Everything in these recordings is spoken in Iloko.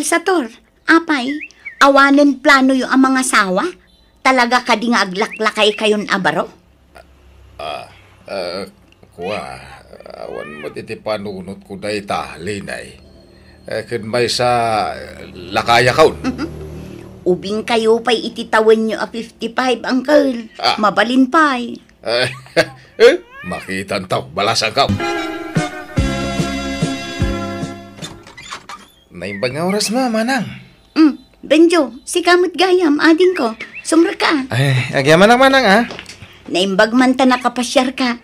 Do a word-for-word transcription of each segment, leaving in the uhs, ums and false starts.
Sator, apay, awanen planoyo a mangasawa? Talaga kadi nga aglaklakaykayon a baro? Ah, ah, kua, awan met iti panunotko dayta, Linay. Eh, ken maysa, lakayakon. Ubingkayo pay iti tawenyo a fifty-five, uncle. Ah. Mabalin pay. Eh, eh, makitanto, balasangko. Naimbag nga oras mo, manang. Mm, Benjo, sika met gayam, adingko. Sumrekka. Ay, agyamanak, manang, ah. Naimbag man ta nakapasiarka.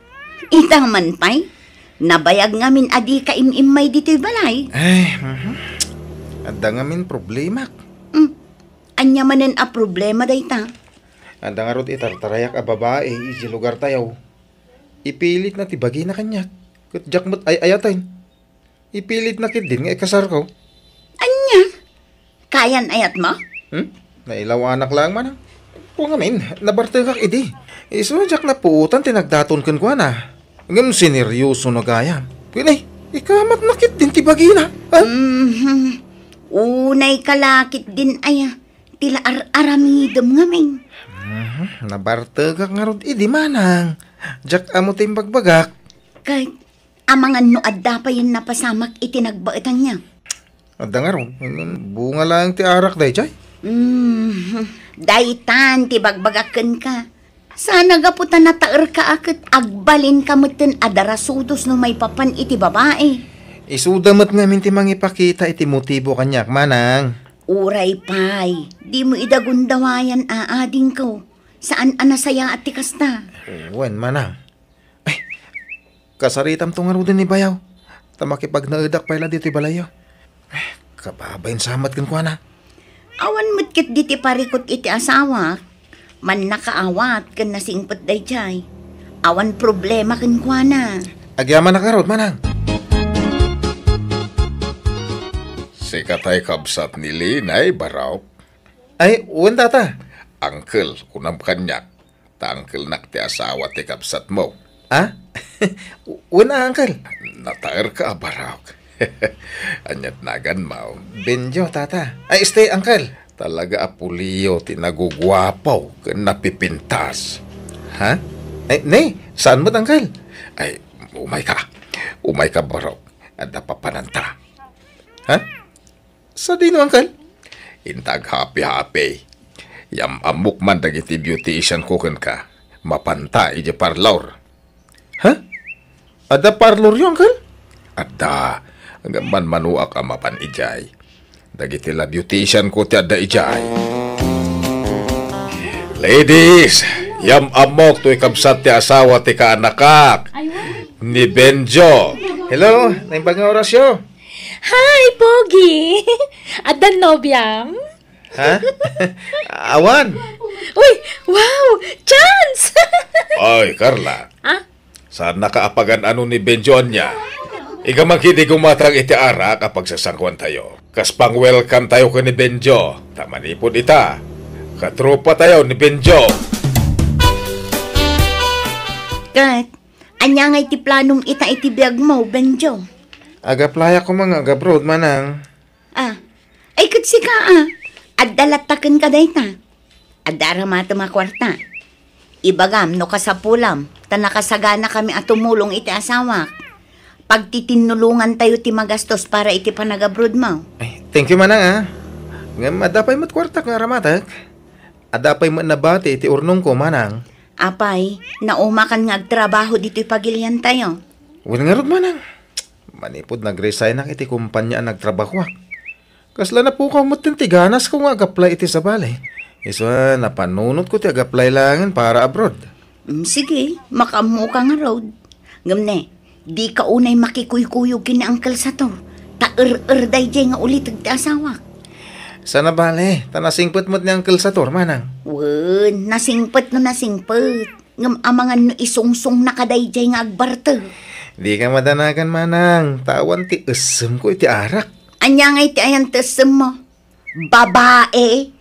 Ita man pay. Nabayag ngamin a dika im-immay ditoy balay. Ay, mhm. Adda ngamin problemak. Mm, ania manen a problema dayta? Adda ngarud itartarayak a babai iti lugartayo. Ipilitna ti bagina kaniak. Ket diak met ay-ayaten. Ipilitna ketdin nga ikasarko. Ania? Kayan-ayatmo? Hmm? Nailawanak laeng manang. Kua ngamin, nabartekak idi. Isu a diak napuotan ti nagdaton kenkuana. Ngem sineryoso na gayam. Ken ay, ikamatna ketdin ti bagina. Ha? Mhm. Unayka la ketdin aya. Ti la ar-aramidem ngamin. Mhm. Nabartekak ngarud idi manang. Diak ammo ti imbagbagak. Ket amangan no adda payen napasamak iti nagbaetanna. Adda ngarud, bunga laeng ti arak daydiay. Mm, daytan ti bagbagak kenka. Saan a gapu ta nataerka a ket agbalinka metten a darasudos no maipapan iti babai. Isuda met ngamin ti mangipakita iti motibo kaniak, manang. Uray pay, dimo ida gundawayan a adingko. Saan a nasayaat ti kasta. Wen, manang. Ay, kasaritamto ngaruden ni bayaw. Ta makipagnaedak pay la ditoy balayyo. Ay, kababain sa met kenkuana. Awan met ketdi ti parikut iti asawak. Mannakaawat ken nasingpet daydiay. Awan problema kenkuana. Agyamanak ngarud, manang. Sika tay kabsat ni Linay, Barok? Ay, wen, tata. Uncle, kunam kaniak. Ta uncle-nak ti asawa ti kabsatmo. Ah? Wen a, uncle. Nataerka a Barok. Ania't naganmo? Benjo, tata. Ay, este, uncle. Talaga a pulio ti naguguapo ken napipintas. Ha? Ay, ne, saan met, uncle? Ay, umayka. Umayka, Barok. Adda papananta. Ha? Sadino, uncle? Inta aghapi-hapi. Yam-ammok man dagiti beautician ko kenka. Mapanta idiay parlor. Ha? Adda parloryo, uncle? Adda. Ngem manmanoak a mapan idiay. Dagiti la beautician ko ti adda idiay. Ladies, yam-ammok toy kabsat ti asawa ti kaanakak, ni Benjo. Hello, naimbag nga orasyo? Hi, Pogi! Addan nobiam? Ha? Awan. Uy, wow! Chance! Oy, Carla. Ah? Saannaka a pagan-ano ni Benjo ania? Iga man ketdi gumatang iti arak a pagsasangkuantayo. Kas pang-welcome tayo ken ni Benjo. Ta manipud ita, katropatayo ni Benjo. Ket, ania ngay ti planom ita iti biagmo, Benjo? Agaplayak koma nga agabroad, manang. Ah, ay ket sika, ah. Adda latta kenka dayta. Adda aramatem a kuarta. Ibagam no kasapulam, ta nakasaganakami a tumulong iti asawak. Pagtitinnulongantayo ti magastos para iti panagabrodmo. Ay, thank you, manang, ah. Ngem adda pay met kuartak nga aramatek. Adda pay met nabati iti urnongko, manang. Apay, naumakan nga agtrabaho ditoy pagiliantayo? Wen ngarud, manang. Manipud nag-resignak iti kompania a nagtrabahoak. Kasla napukaw metten ti ganasko nga ag-apply iti sabali. Isu a, napanunotko ti ag-apply laengen para abroad. Mm, sige, makaammoka ngarud. Ngem ne, dika unay makikuykuyog ken ni Uncle Sator. Ta er-er daydiay nga uliteg ti asawak. Saan a bale, ta nasingpet met ni Uncle Sator, manang. Wen, nasingpet no nasingpet. Ngem amangan no isungsungnaka daydiay nga agbarteg. Dika madanagan, manang, ta awan ti essemko iti arak. Ania nga iti ayan ti essemmo? Babae.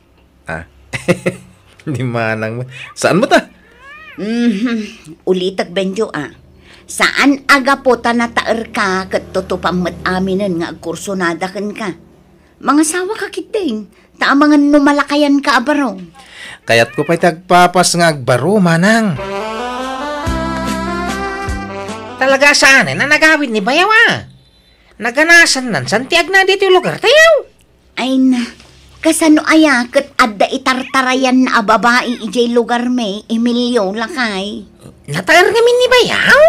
Ah. Ni manang, saan met a? Mhm. Ulitek, Benjo, ah. Saan a gapu ta nataerka ket tutupam met aminen nga agkursonada kenka. Mangasawaka ketdin, ta amangan no malakayanka a baro. Kayatko pay ti agpapas nga agbaro, manang. Talaga saan a nagawid ni bayaw a. Naganasannan san ti agna ditoy lugartayo. Ay na, kasano aya ket adda itartarayanna a babai idiay lugarmi, Emilio, lakay? Nataer ngamin ni bayaw?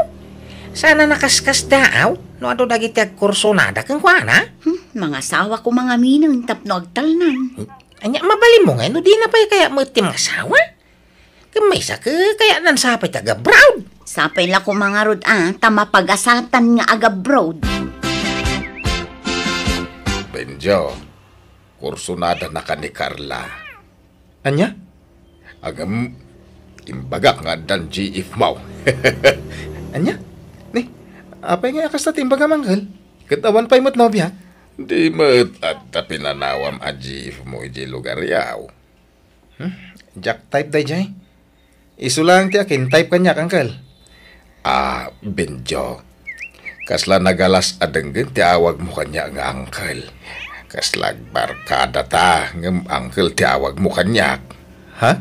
Saan a nakaskasdaaw no adu dagiti agkursunada kenkuana? Hmm, mangasawa koma ngaminen tapno agtalnan. Ania, mabalinmo ngay no dina pay kayat met ti mangasawa? Ken maysa, ke, kayatnan sapay ti agabroad. Sapay la koma ngarud a, ta mapagasatan nga agabroad. Benjo, kursunadana ka ni Carla. Ania? Agam, imbagak nga addan G F mo. Ania? Ni, apay nga a kasta ti imbagam, angkel? Ket awan pay met nobia? Di met adda pinanawam a G F mo idiay lugaryo. Hmm? Diak type daydiay. Isu laeng ti akin type kaniak, angkel. Ah, Benjo. Kasla nagalas a denggen ti awagmo kaniak nga angkel. Kasla agbarkada ta, ngem angkel ti awagmo kaniak. Ha?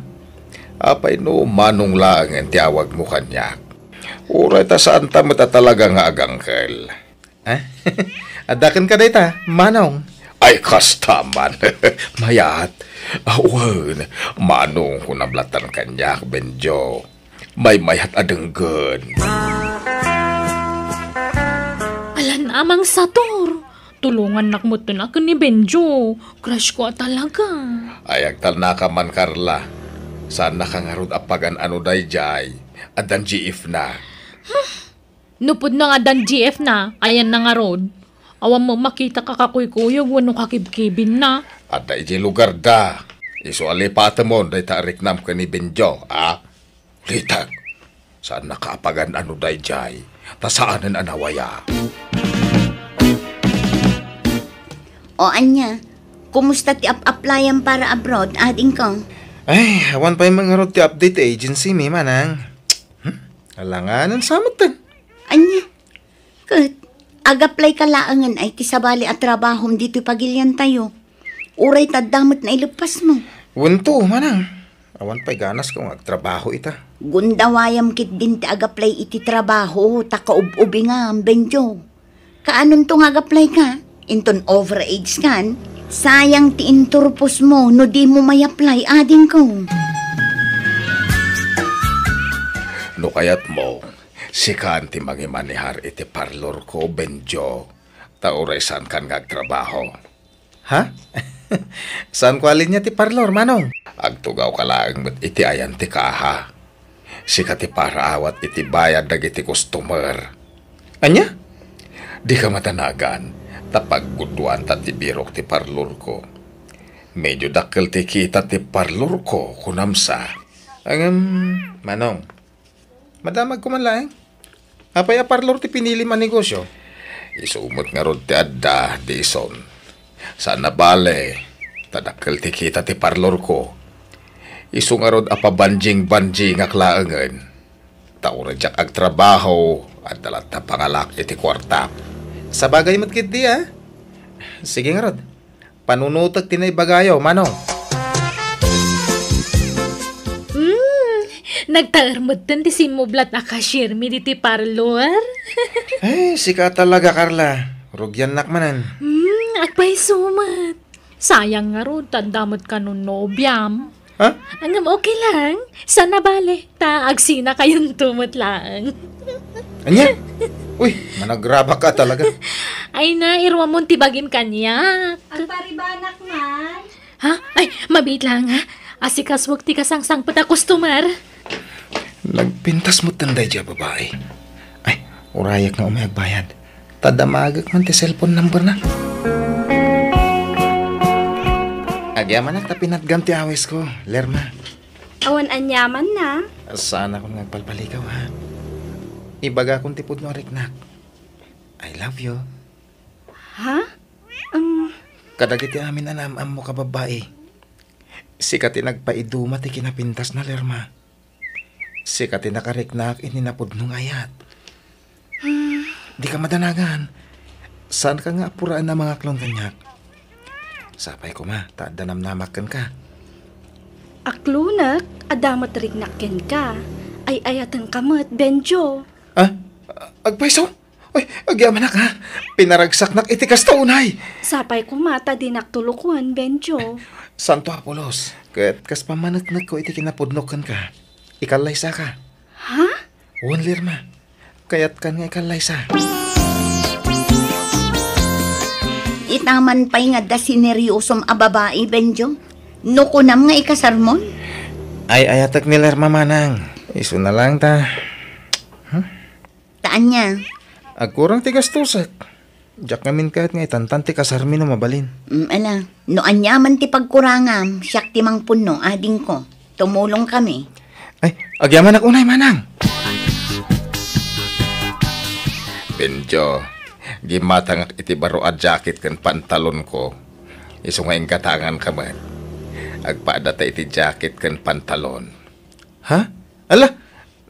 Apay no Manong laengen ti awagmo kaniak? Uray ta saan ta met a talaga nga agangkel. Eh? Adda kenka dayta, Manong? Ay, kasta man. Mayat. Ah, wen, Manong kunam latan kaniak, Benjo. Maymayat a denggen. Alan a, Mang Sator. Tulongannak metten a ken ni Benjo. Crush ko a talaga. Ay, agtalnaka man, Carla. Saannaka ngarud a pagan-ano daydiay. Addan G F na. No pudno nga addan G F na, ayanna ngarud? Awan met makitaka kakuykuyog wenno kakibkibinna. Adda idiay lugarda. Isu a lipatemon dayta a riknam ken ni Benjo, a? Litag. Saannaka a pagan-ano daydiay, ta saanen a nawaya. O ania, kumusta ti ap-aplayam para abroad, adingko? Ay, awan pay met ngarud ti update ti agency mi, manang. Hmm? Alanganen sa metten. Ania? Ket, agaplayka laengen ay ti sabali a trabahom ditoy pagiliantayo. Uray ta adda met naileppasmo. Wen to, manang. Awan pay ganasko nga agtrabaho ita. Gundawayam ketdin ti agaplay iti trabaho, ta kaub-ubingam, Benjo. Kaanonto nga agaplayka? Inton overage kan? Sayang ti inturposmo no dimo may-apply, adingko. No kayatmo, sikan ti mangimanehar iti parlorko, Benjo. Ta uray saankan nga agtrabaho. Ha? Saanko a linia ti parlor, Manong? Agtugawka laeng met iti ayan ti kaha. Sika ti paraawat iti bayad dagiti customer. Ania? Dika madanagan, ta pagguduanta ti birok ti parlorko. Medio dakkel ti kita ti parlorko, kunam sa. Ngem, Manong, madamagko man laeng. Apay a parlor ti pinilim a negosio? Isu met ngarud ti adda, Dison. Saan a bale, ta dakkel ti kita ti parlorko. Isu ngarud a pabanjing-banjingak laengen. Ta uray diak agtrabaho, adda latta pangalak iti kuarta. Sabagay met ketdi, a? Sige ngarud. Panunotek ti naibagayo, Manong. Hmm, nagtaer metten ti simmublat a cashier mi diti parlor. Ay, sika talaga, Carla. Rugiannak manen. Hmm, agpayso met. Sayang ngarud, ta adda met kano nobiam. Ha? Ngem okay lang. Saan a bale, ta agsinakayonto met laeng. Ania? Uy, managrabak ka talaga. Ay na, iruamon ti bagim kaniak. Agparibanak man. Ha? Ay, mabiit lang, ha? Asikasuek ti kasangsangpet a customer. Nagpintas metten daydiay a babai. Ay, urayak nga umay agbayad. Ta damagek man ti cellphone number na. Agyamanak ta pinatgam ti awisko, Lerma. Awan aniamanna. Saanakon nga agpalpalikaw, ha? Ibagakon ti pudno a riknak. I love you. Ha? Um. Kadagiti amin a naam-ammo ka babbai. Sika ti nagpaiduma ti kinapintasna, Lerma. Sika ti nakariknak iti napudno nga ayat. Hmm. Dika madanagan. Saanka nga apuraen a mangaklon kaniak. Sapay koma, ta adda namnamak kenka. Aklonek, adda met riknak kenka. Ay-ayatenka met, Benjo. Ah? Agpayso? Ay, agyamanak, ha? Pinaragsaknak iti kasta unay. Sapay koma ta dinak tulokon, Benjo. Santo Apolos, ket kas pammaneknekko iti kinapudno kenka, ikallaysaka. Ha? Wen, Lerma. Kayatkan nga ikallaysa. Itaman pay nga adda sineryosom a babai, Benjo. No kunam nga ikasarmon? Ay-ayatek ni Lerma, manang. Isuna lang ta. Hmm? Ta ania? Agkurang ti gastosek. Diak ngamin kayat nga itantan ti kasarmi no mabalin. Mm, ala, no aniaman ti pagkurangam, siak ti mangpunno, adingko. Tumulongkami. Ay, agyamanak unay, manang. Benjo, gimmatangak iti baro a jacket ken pantalonko. Isu nga inggatanganka met. Agpaadata iti jacket ken pantalon. Ha? Ala,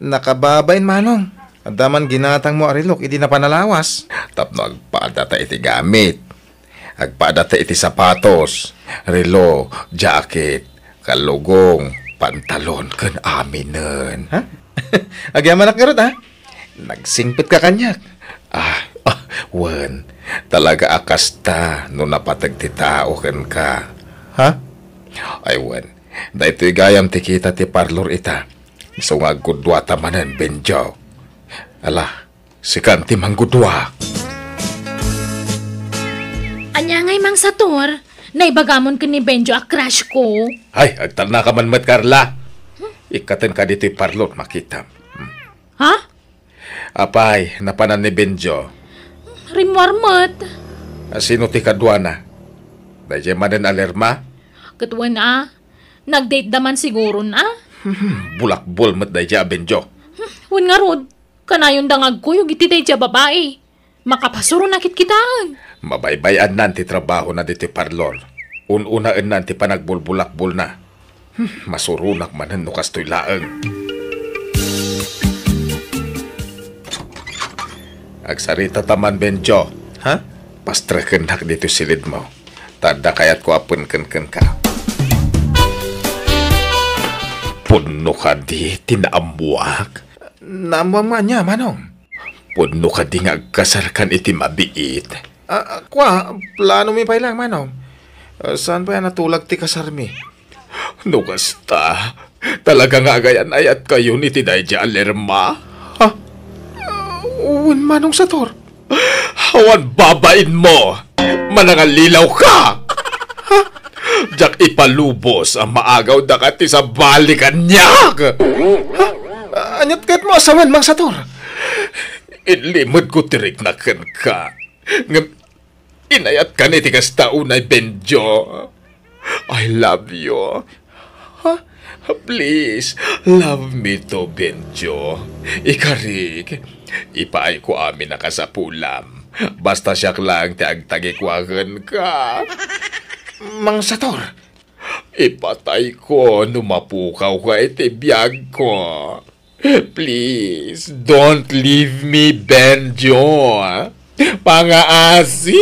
nakababain, manong. Adda man ginatangmo a relok idi napan a lawas. Tapno agpaadata iti gamit. Agpaadata iti sapatos, relo, jacket, kallugong, pantalon, ken aminen. Ha? Agyamanak ngarud, ha? Nagsingpetka kaniak. Ah, ah, wen, talaga a kasta no napateg ti tao kenka. Ha? Ay, wen, daytoy gayam ti kita ti parlor ita. Isu nga aggudduata manen, Benjo. Ala, sikan ti manggudua. Ania ngay, Mang Sator? Naibagamon ken ni Benjo a crush ko. Ay, agtalnaka man met, Carla. Ikkatenka ditoy parlor, makitam. Hmm. Ha? Apay, napanan ni Benjo? Rimmuar met. A, sino ti kaduana? Daydiay manen a Lerma? Ket wen a, nag-date da man siguron a. Bulakbol met daydiay a Benjo. Wen ngarud, kanayonda nga agkuyog iti daydiay a babai. Makapasuronak kitkitaen. Mabaybay-annan ti trabahona ditoy parlor. Un-unaennan ti panagbulbulakbolna. Hmm, masuronak manen no kastoy laeng. Agsarita ta man, Benjo. Ha? Pastrekennak ditoy silidmo. Ta adda kayatko a penken kenka. Pudno kadi ti naammuak? Naammuam nga ania, manong? Pudno kadi nga agkasarkan iti mabiit? Ah, ah, kua, planomi pay laeng, manong. Ah, saan pay a natulag ti kasarmi? No kasta, talaga nga agayan-ayatkayon iti daydiay a Lerma? Ha? Ah, wen, Manong Sator. Awan babainmo! Manangalilaw ka! Ha? Diak ipalubos a maagaw daka ti sabali kaniak! Ha? Aniat kayatmo a sawen, Mang Sator? Inlimedko ti riknak kenka. Ngem inayatkan iti kasta unay, Benjo. I love you. Ha? Please, love me too, Benjo. Ikarik, ipaayko amin a kasapulam. Basta siak laeng ti agtagikua kenka. Mang Sator, ipatayko no mapukawka iti biagko. Please, don't leave me, Benjo. Pangaasim!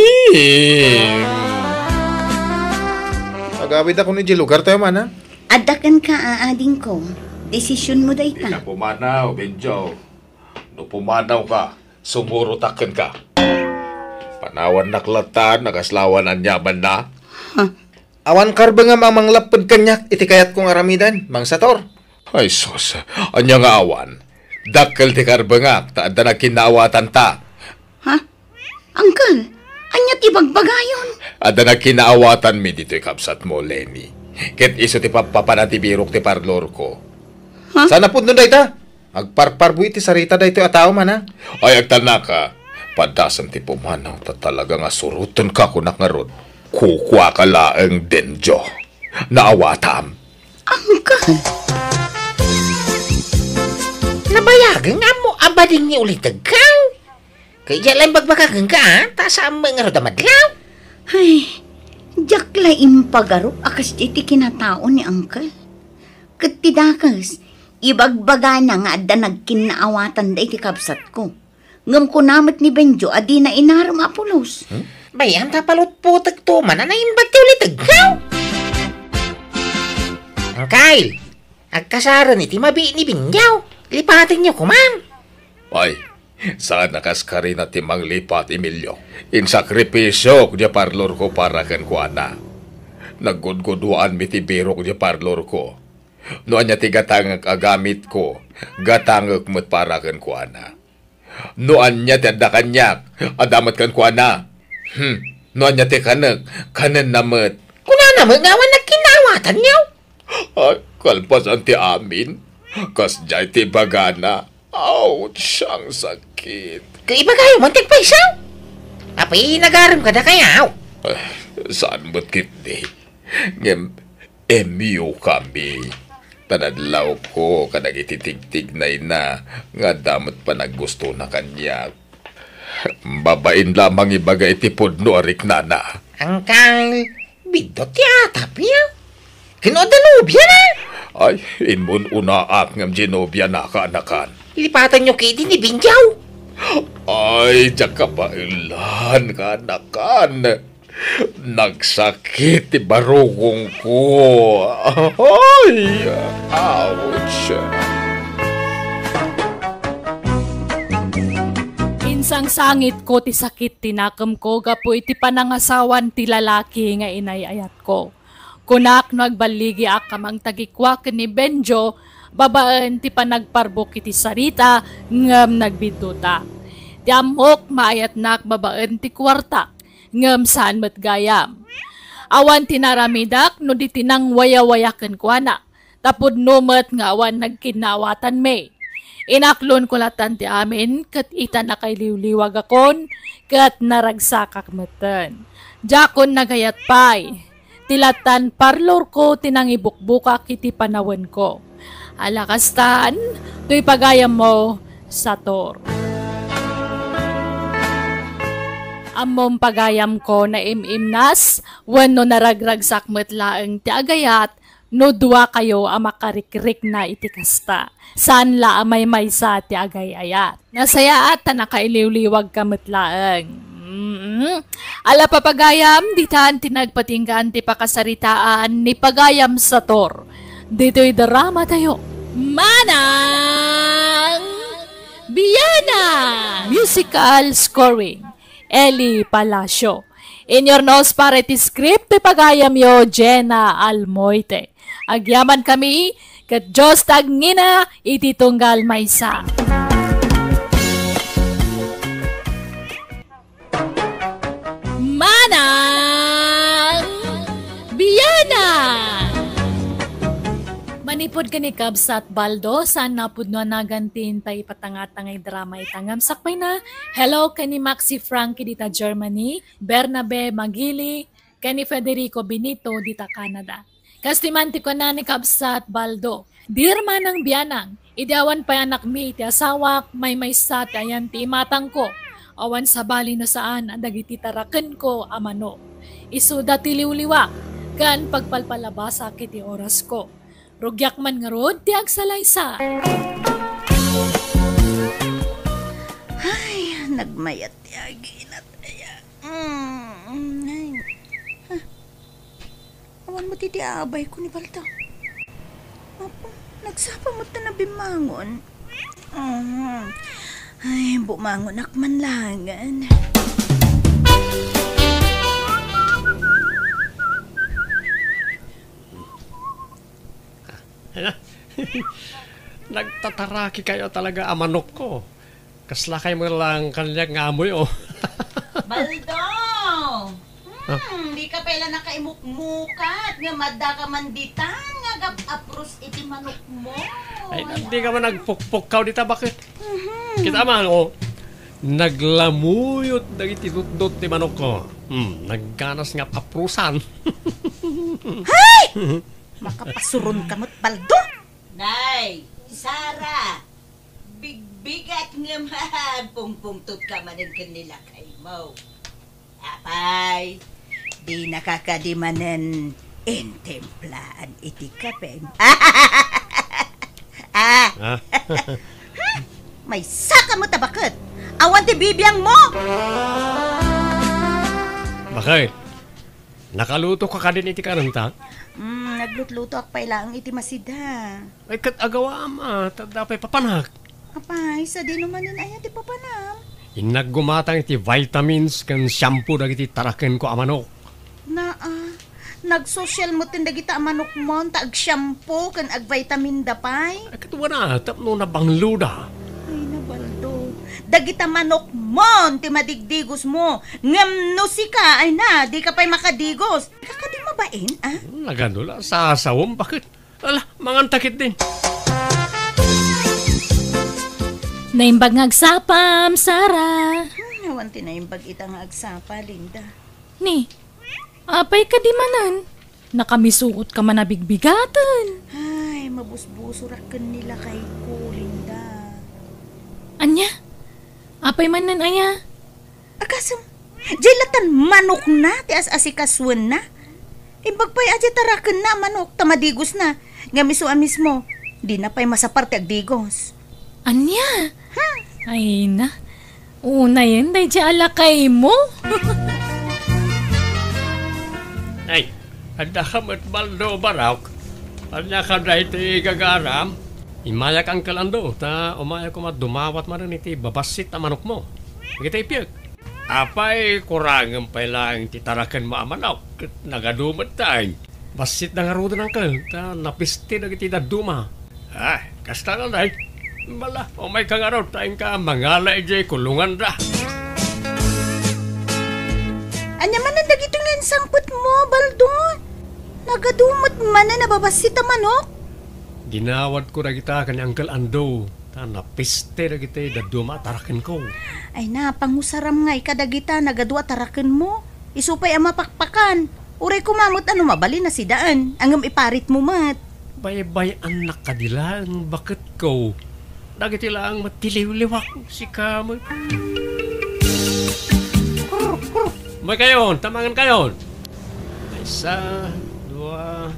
Agawidakon idiay lugartayo, manang. Adda kenka, adingko. Desisionmo dayta. Dika pumanaw, Benjo. No pumanawka, sumurotak kenka. Panawannak latta no kasla awan aniamanna. Huh. Awan karbengam a manglapped kaniak iti kayatko nga aramiden, Mang Sator. Ay sus, ania nga awan? Dakkel ti karbengak, ta adda nagkinnaawatanta. Ha? Uncle, ania ti bagbagayon? Adda nagkinnaawatanmi ditoy kabsatmo, Lenny. Ket isu ti pappapanan ti birok ti parlorko. Ha? Saan a pudno dayta? Agparparbo iti sarita daytoy a tao, manang. Ay, agtalnaka. Padasem ti pumanaw, ta talaga nga surotenka, kunak ngarud. Kukuaka laeng, Benjo. Naawatam. Uncle. Nabayageng ammo a badin nga ulitegkaw. Kay diak la imbagbaga kenka, a, ta saan met ngarud a madlaw. Ay, diak la impagarop a kasdiay ti kinatao ni Uncle. Ket ti dakes, ibagbagana nga adda nagkinnaawatanda iti kabsatko. Ngem kuna met ni Benjo a dina inarem a pulos. Hmm? Bay-am ta palutputek to man a naimbag ti uliteg, haw? Angkay, agkasaren iti mabiit ni Benjo. Lipatenyo koma. Ay, saan a kas karina ti manglipat, Emilio. Insakripisiok diay parlorko para kenkuana. Naggudguduaanmi ti birok diay parlorko. No ania ti gatangek a gamitko, gatangek met para kenkuana. No ania ti adda kaniak, adda met kenkuana. Hmm, no ania ti kanek, kanenna met. Kunana met nga awan nagkinnawatanyo. Ay, kalpasan ti amin. Kasdiay ti ibagana. Ouch, ang sakit. Kaibagayo man ti agpayso? Apay, nagarem kadakayo? Eh, saan met ketdi? Ngem, M U kami. Tan adlawko kadagiti tigtignayna nga adda met panaggustona kaniak. Babain la a mangibaga iti pudno a riknana. Angkal, biddut ti atapyo. Ken no adda nobiana? Ay, immun-unaak ngem diay nobiana, kaanakan. Lipatanyo ketdi ni Benjo. Ay, diak kabaelan, kaanakan. Nagsakit ti barukongko. Ay, ouch. Insangsangitko ti sakit ti nakemko gapu iti panangasawan ti lalaki nga inay-ayatko. Kunak no agballigiak a mangtagikua ken ni Benjo babaen ti panagparbuk iti sarita ngem nagbidduta. Ti ammok, maayatnak babaen ti kuarta. Ngem saan met gayam. Awan ti naaramidak no di ti nangwayawaya kenkuana, ta pudno met nga awan nagkinnawatanmi. Inaklonko latan ti amin, ket ita nakailiwliwagakon, ket naragsakak metten. Diakon nagayat pay. Ti latan parlorko ti nangibukbukak iti panawenko. Ala kastan, toy pagayammo, Sator. Ammom pagayamko, naim-imnas, wenno naragragsak met laeng ti agayat no duakayo a makarikrikna iti kasta. Saan la a maymaysa ti agay-ayat. Nasayaat ta nakailiwliwagka met laeng. Mm. Ala, papagayam, ditan ti nagpatinggaan ti pakasaritaan ni Pagayam Sator. Ditoy drama tayo. Manang Biana! Musical scoring, Eli Palacio. Inurnos para iti script ti pagayamyo, Jenna Almoite. Agyamankami, ket Dios ti agngina iti tunggal maysa. Manang Biana! Manipud ken ni Kabsat Baldo, saan a pudno a naganti ta ipatangtang nga drama ita ngem sakbayna. Hello ken ni Maxi Frankie dita Germany, Bernabe Magili, ken ni Federico Benito dita Canada. Kas ti man ti kuna ni Kabsat Baldo, "Dear Manang Bianang, idi awan pay anakmi iti asawak, maymaysa ti ayan ti imatangko. Awan sabali no saan a dagiti tarakenko a manok. Isuda ti liwliwak, ken pagpalpalabasak iti orasko. Rugiak man ngarud ti agsalaysa." Ay, nagmayat ti aginat aya. Mm, ay. Ah, awan met iti abayko ni Baldo. Apo, nagsapa met ta nabimmangon. Mm. Ay, bumangonak man laengen. Nagtataraki kayo talaga a manokko. Kasla kay met lang kaniak nga amoy, oh. Baldo! Ah. Hmm, di ka pay la nakaimukmukat nga madda ka man ditan nga agap-apros iti manokmo. Ay, di ka man nagpukpukkaw dita, baket. Mhm. Kita man, oh. Naglamuyot dagiti dutdot ti manokko. Hmm, nagganas nga aprosan. Hay! Makapasuron ka met, Baldo. Nay, Sara, bigbigat ngem agpungpungtot ka manen ken ni lakaymo. Apay, dinaka kadi manen intimplaan iti kape? Ah. Ah. Maysa ka met a baket. Awan ti bibiangmo. Bakit? Nakaluto ka kadin iti karenta? Mm, naglutlutoak pay laeng iti masida. Ay, ket agawam, ah, ta adda pay papanak. Apay, sadino manen aya ti papanam? Innak gumatang iti vitamins ken shampoo dagiti tarakenko a manok. Naa, nagsosial metten dagita a manokmon ta agshampoo ken agvitaminda pay. Ay, ket wana, tapno nabangloda. Ay, nabaldo. Dagita manokmon ti madigdigosmo. Ngem no sika, ay na, dika pay makadigos. Kakadi mabain, ah? Nagano la, sasawem, bakit? Ala, manganta ketdin. Naimbag nga agsapam, Sara. Hmm, awan ti naimbag ita nga agsapa, Linda. Ni, apay kadi manen? Nakamisuot ka man a bigbigaten. Ay, mabusbusorak ken ni lakayko, Linda. Ania? Apay manen aya? Agasem, diay latan manokna ti as-asikasuenna. Imbag pay a diay tarakenna a manok ta madigosna. Ngem isu a mismo, dina pay masapar ti agdigos. Ania? Hmm. Ay na. Unayen daydiay a lakaymo. Ay, adda ka met baldo, Barok. Ania ka daytoy gagaram? Immayak, Uncle Ando, ta umaya koma dumawat manen iti babassit a manokmo. Dagiti ipyeg. Apay, kurangem pay laeng ti tarakenmo a manok, ket nagadu met taeng. Bassitda ngaruden, Uncle, ta napiste dagiti dadduma. Ah, kasta ngay. Bala, umayka ngarud, ta inka mangala idiay kulonganda. Ania manen dagitoy nga insangpetmo, Baldo? Nagadu met manen a babassit a manok? Dinawatko dagita ken ni Uncle Ando, ta napiste dagiti dadduma a tarakenko. Ay na, pangusaram ngay kadagita nagadu a tarakenmo. Isu pay a mapakpakan. Uray koma met a no mabalin a sidaen, ngem iparitmo met. Baybay-annak kadi laeng baketko. Dagiti laeng met ti liwliwak, sika met. Umaykayon, ta mangankayon. Maysa, dua,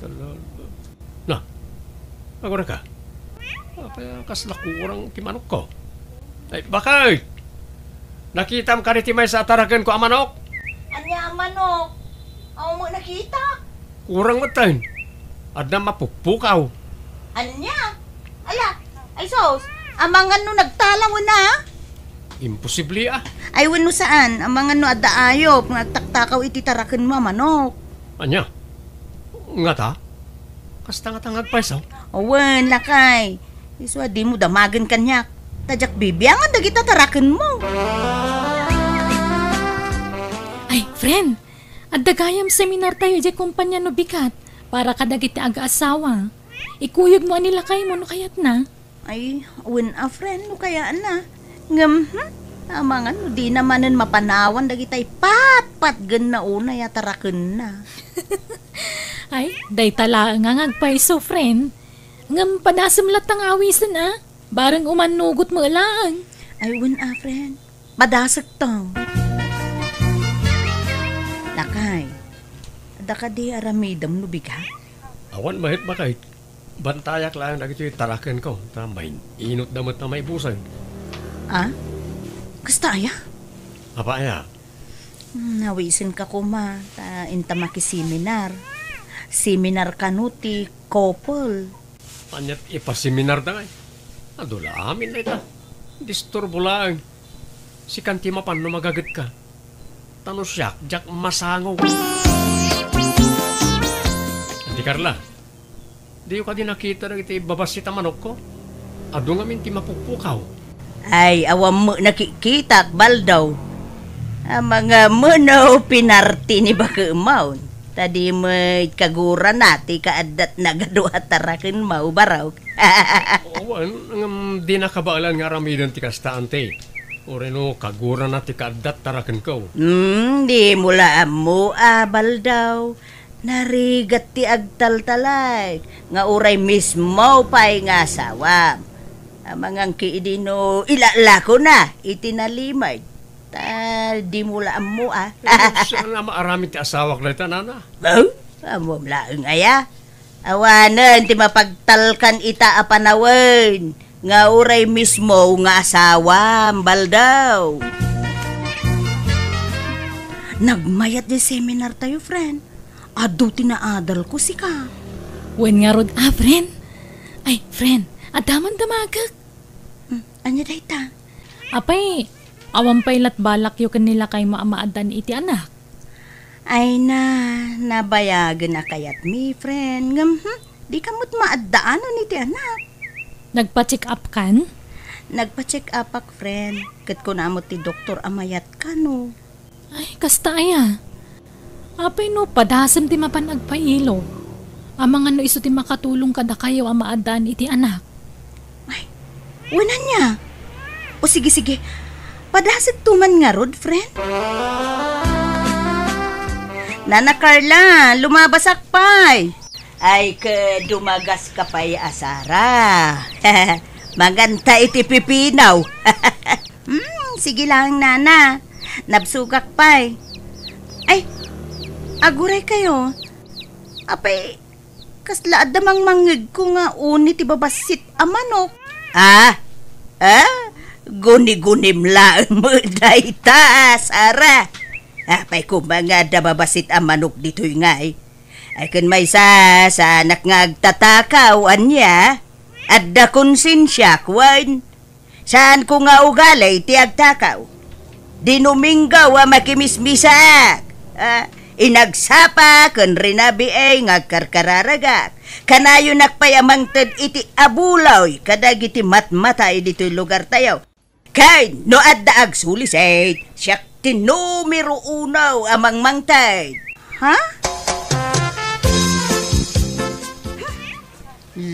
telo. Na, agurayka. Apay a kasla kurang ti manokko? Ay, bakit? Nakitam kadi ti maysa a tarakenko a manok? Ania a manok? Awan met nakita. Kurang metten. Adda mapukpukaw. Ania? Ala, ay sus, amangan no nagtalaw na? Imposible, ah. Ay, wenno saan, amangan no adda ayop nga agtaktakaw iti tarakenmo a manok. Ania? Ngata? Kasta ngata nga agpayso? Awan, lakay. Isu a dimo damagen kaniak. Ta diak bibiangan dagita tarakenmo. Ay, friend, adda gayam seminar tayo idiay kompania no bigat para kadagiti agaasawa. Ikuyogmo a ni lakaymo no kayatna. Ay, wen a friend, no kayatna. Ngem, hmm, amangan no dina manen mapanawan dagitay patpatgenna unay a tarakenna. Ay, dayta laeng nga agpayso, friend. Ngem padasem latta nga awisen, a? Bareng umannugot met laeng. Ay, wen a friend. Padasekto. Lakay, adda kadi aramidem no bigat? Awan met, bakit? Bantayak laeng dagitoy tarakenko, ta main-inotda met a maibusen. Ah? Kasta aya? Apay aya? Hmm, nawisenka koma, ta inta makiseminar. Seminar kano ti couple. Aniat ipaseminar da ngay? Adu la amin dayta. Disturbo laeng. Sikan ti mapan no magagetka. Ta no siak, diak masango. Adi Carla, diyo kadi nakita dagiti babassit a manokko? Adu ngamin ti mapukpukaw. Ay, awan met nakikitak, Baldaw. Amangan no pinarti ni bakemon. Ta di met kagurana ti kaaddat nagadu a tarakenmo, Barok. Awan, ngem di nakabaelan nga aramiden ti kasta, ante. Uray no kagurana ti kaaddat tarakenko. Hmm, dimo la ammo a, Baldaw. Narigat ti agtaltalay nga uray mismo pay nga asawam. Amangan kadi no ilalakona iti nalimed. Ta dimo la ammo a. Eh, saan nga maaramid ti asawak dayta, nana? Oh, ammom laeng aya? Awanen ti mapagtalkan ita a panawen nga uray mismo nga asawam, Baldaw. Nagmayat diay seminar tayo, friend. Adu ti naadalko, sika. Wen ngarud a, friend. Ay, friend, adda man damagek. Hmm, ania dayta? Apay, awan pay lat balakyo ken ni lakaymo a maaddaan iti anak? Ay na, nabayagen a kayatmi, friend. Ngem, hmm, dika met maaddaanen iti anak. Nagpa-check up kan? Nagpa-check up ak, friend. Ket kuna met ti doktor a mayat kano. Ay, kasta aya. Apay no padasem ti mapan agpailo? Amangan no isu ti makatulong kadakayo a maaddaan iti anak. Ay, wen ania? O sige, sige. Padasekto man ngarud, friend. Nana Carla, lumabasak pay. Ay, ke dumagas ka pay a Sara. Manganta iti pipino. Hmm, sige lang, nana. Nabsogak pay. Ay, aguray kayo. Apay, kasla adda mangmangngegko nga uni ti babassit a manok. Ah? Ah? Guni-gunim laeng met dayta, Sara. Apay koma nga adda babassit a manok ditoy ngay? Ay, ken maysa, saanak nga agtatakaw, ania? Adda konsensiak, wen? Saanko nga ugali ti agtakaw. Dinuminggaw a makimismisak. Ah, inagsapa ken rinabii nga agkarkararagak. Kanayonak pay a mangted iti abuloy kadagiti matmatay ditoy lugartayo. Ken no adda agsulisit, siak ti numero uno a mangmangted. Ha?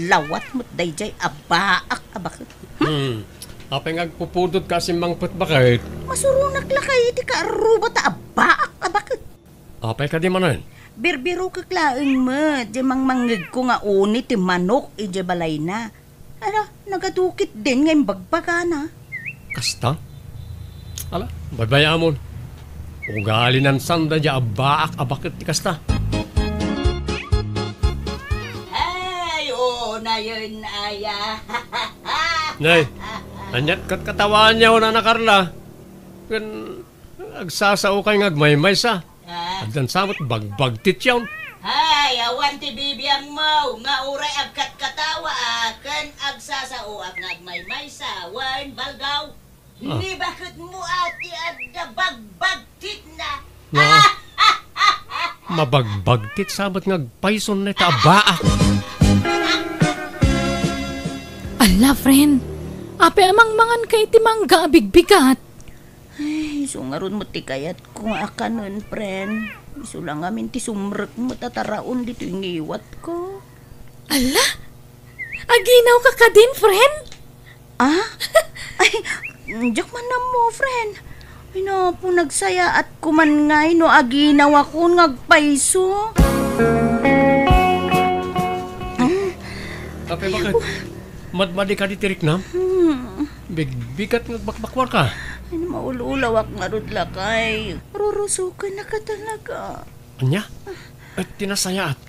Lawat met daydiay a baak a baket. Hmm. Apay nga agpupudot ka a simmangpet, baket? Masuronak lakay iti kaarruba ta a baak a baket. Apay kadi manen? Birbirokek laeng met, diay mangmangngegko nga uni ti manok idiay balayna. Ala, nagadu ketdin nga imbagbagana. Kasta? Ala, baybayamon. Ugali nan sanda diay a baak a baket ti kasta. Ay, oo, nayon, aya. Nay, aniat katkatawaanyo, Nana Carla? Ken agsasaokay nga agmaymaysa. Ah. Addan sa met bagbagtityon. Hay, awan ti bibiangmo nga uray agkatkatawa, ah, ken agsasaoak nga agmaymaysa, wen baldaw. Ah. Ni baketmo a ti adda bagbagtitna. Nga, mabagbagtit sa met nga agpayson na ita a baak. Ala, friend. Apay a mangmangan ka iti mangga a bigbigat? Ay, isu ngarud met ti kayatko nga akanen, friend. Isu la ngamin ti sumrek met a taraon ditoy ngiwatko. Ala? Aginaw ka kadin, friend? Ah? Ay, diak man ammo, friend. Ay, napo, nagsayaat ko man ngay no aginawakon nga agpayso. Apay, baket? Madmadi kadi ti riknam? Hmm. Bigbigat nga agbakbakuar ka. Ay, maul-ulawak ngarud, lakay. Rurusoken na ka talaga. Ania? Et ti nasayaat,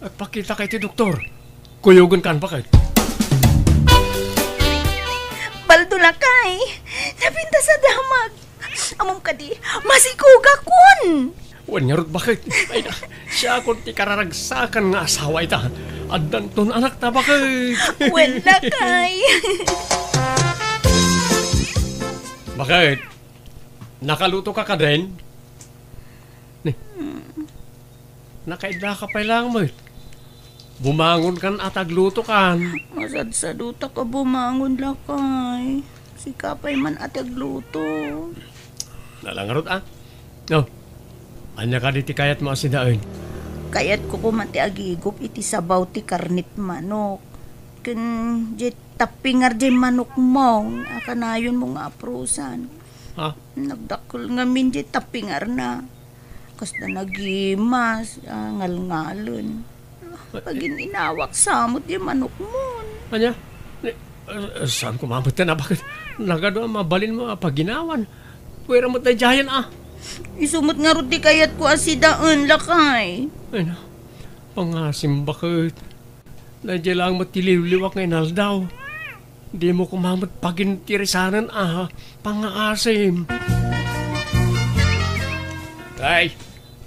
agpakita ka iti doktor. Kuyogen kan, baket. Baldo, lakay. Napintas a damag. Ammom kadi, masikogakon. Wen ngarud, baket. Ay, siakon ti kararagsakan nga asawa ita. Addanton anakta, baket. Wen, lakay. Baket, nakaluto ka kadin? Ni, nakaidda ka pay lang met. Bumangon kan a tagluto kan. Masadsadutak a bumangon, lakay. Sika pay man a tagluto. Nalangarot, ah. No, ania kadi ti kayatmo a sidaen? Kayatko koma ti agigup iti sabaw ti karnit manok. Ken diay tappingar diay manokmo a kanayonmo nga aprusan. Ha? Nagdakkel ngamin diay tappingarna. Kasla nagimas, ah, ngalngalen. Pagin-inawak sa met diay manokmon. Ania? Ni, eh, saan ko mametten a baket? Nagadu a mabalinmo a paginawan. Puwera met daydiayen, ah. Isu met ngarud ti kayatko a sidaen, lakay. Ay na, pangasim, baket. Daydiay laeng met ti liwliwak nga inaldaw. Dimo koma met pagintirisanen a pangngaasim. Ay,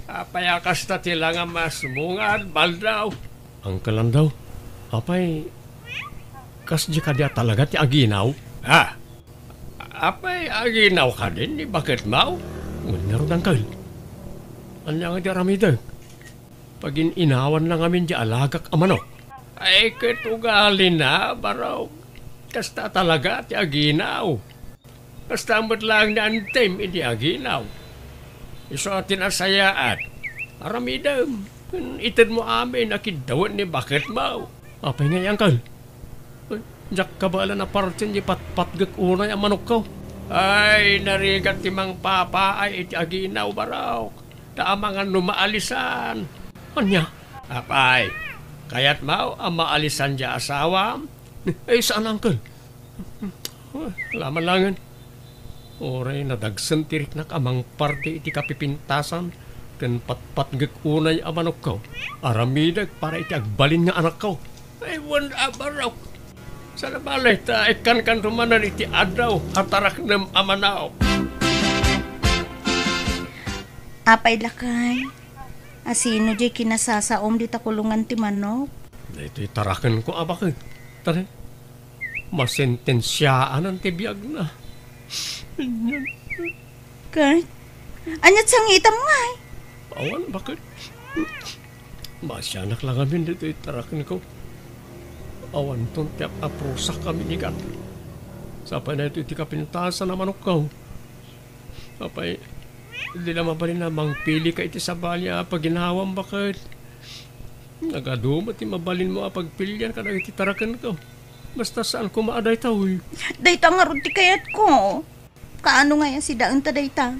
apay a kasta ti langamasmo nga adbaldaw? Uncle Andaw, apay, kasdi kadi a talaga ti aginaw? Ah, apay, aginaw kadi ni baketmo? Wen ngarud, Uncle. Ania nga di aramidek? Pagin-inawan na ngamin di alagak a manok. Ay, ket ugalina, Barok. Kasta talaga ti aginaw. Kasta met laeng ni Antim idi aginaw. Isu a tinasayaat. Aramidem, itedmo amin a kiddawen ni baketmo. Apay ngay, Uncle? Ay, diak kabaelan a partien di patpatgek unay a manokko. Ay, narigat ti mangpapaay iti aginaw, Barok. Ta amangan no maalisan. Ania? Apay, kayatmo a maalisan diay asawam? Ay, saan, Uncle. Ay, ala man laengen. Uray nadagsen ti riknak a mangparte iti kapipintasan ken patpatgek unay a manokko. Aramidek para iti agbalin nga anakko. Ay, wen a, Barok. Saan a bale ta ikkankanto manen iti adaw a taraknem a manok. Apay, lakay, a sino diay kinasasaom dita kulongan ti manok? Daytoy tarakenko a baket. Tara, masentensiaanan ti biagna. Ket, ania't sangitam ngay? Awan, baket. Maasianak la ngamin ditoy tarakenko. Awanton ti ap-aprusak a minigat. Sapay daytoy ti kapintasan a manokko. Apay, di la mabalin a mangpilika iti sabali a paginawam, baket. Nagadu met ti mabalinmo a pagpilian kadagiti tarakenko. Basta saan koma a daytoy. Dayta ngarud ti kayatko. Kaano ngay a sidaenta dayta?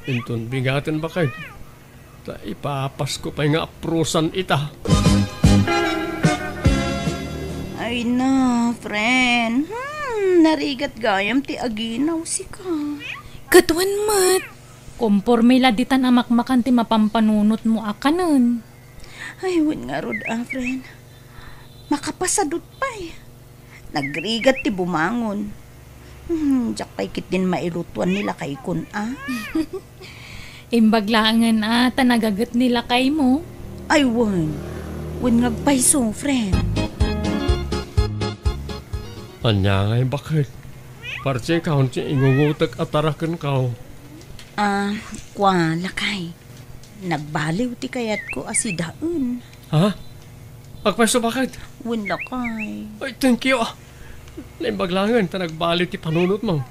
Inton bigaten, baket. Ta ipapasko pay nga aprusan ita. Ay na, friend. Hmm, narigat gayam ti aginaw sika. Ket wen met. Komporme la ditan a makmakan ti mapampanunotmo a kanen. Ay, wen ngarud a, friend. Makapasadut pay. Nagrigat ti bumangon. Hmm, diak pay ketdin mailutuan ni lakaykon a. Imbag laengen a ta nagaget ni lakaymo. Ay, wen. Wen nga agpayso, friend. Ania ngay, baket? Parti kaon ti ingungotek a tarakenko. Ah, kua, lakay. Nagbaliw ti kayatko a sidaen. Ha? Agpayso, baket? Wen, lakay. Ay, thank you. Naimbag laengen ta nagbaliw ti panunotmo.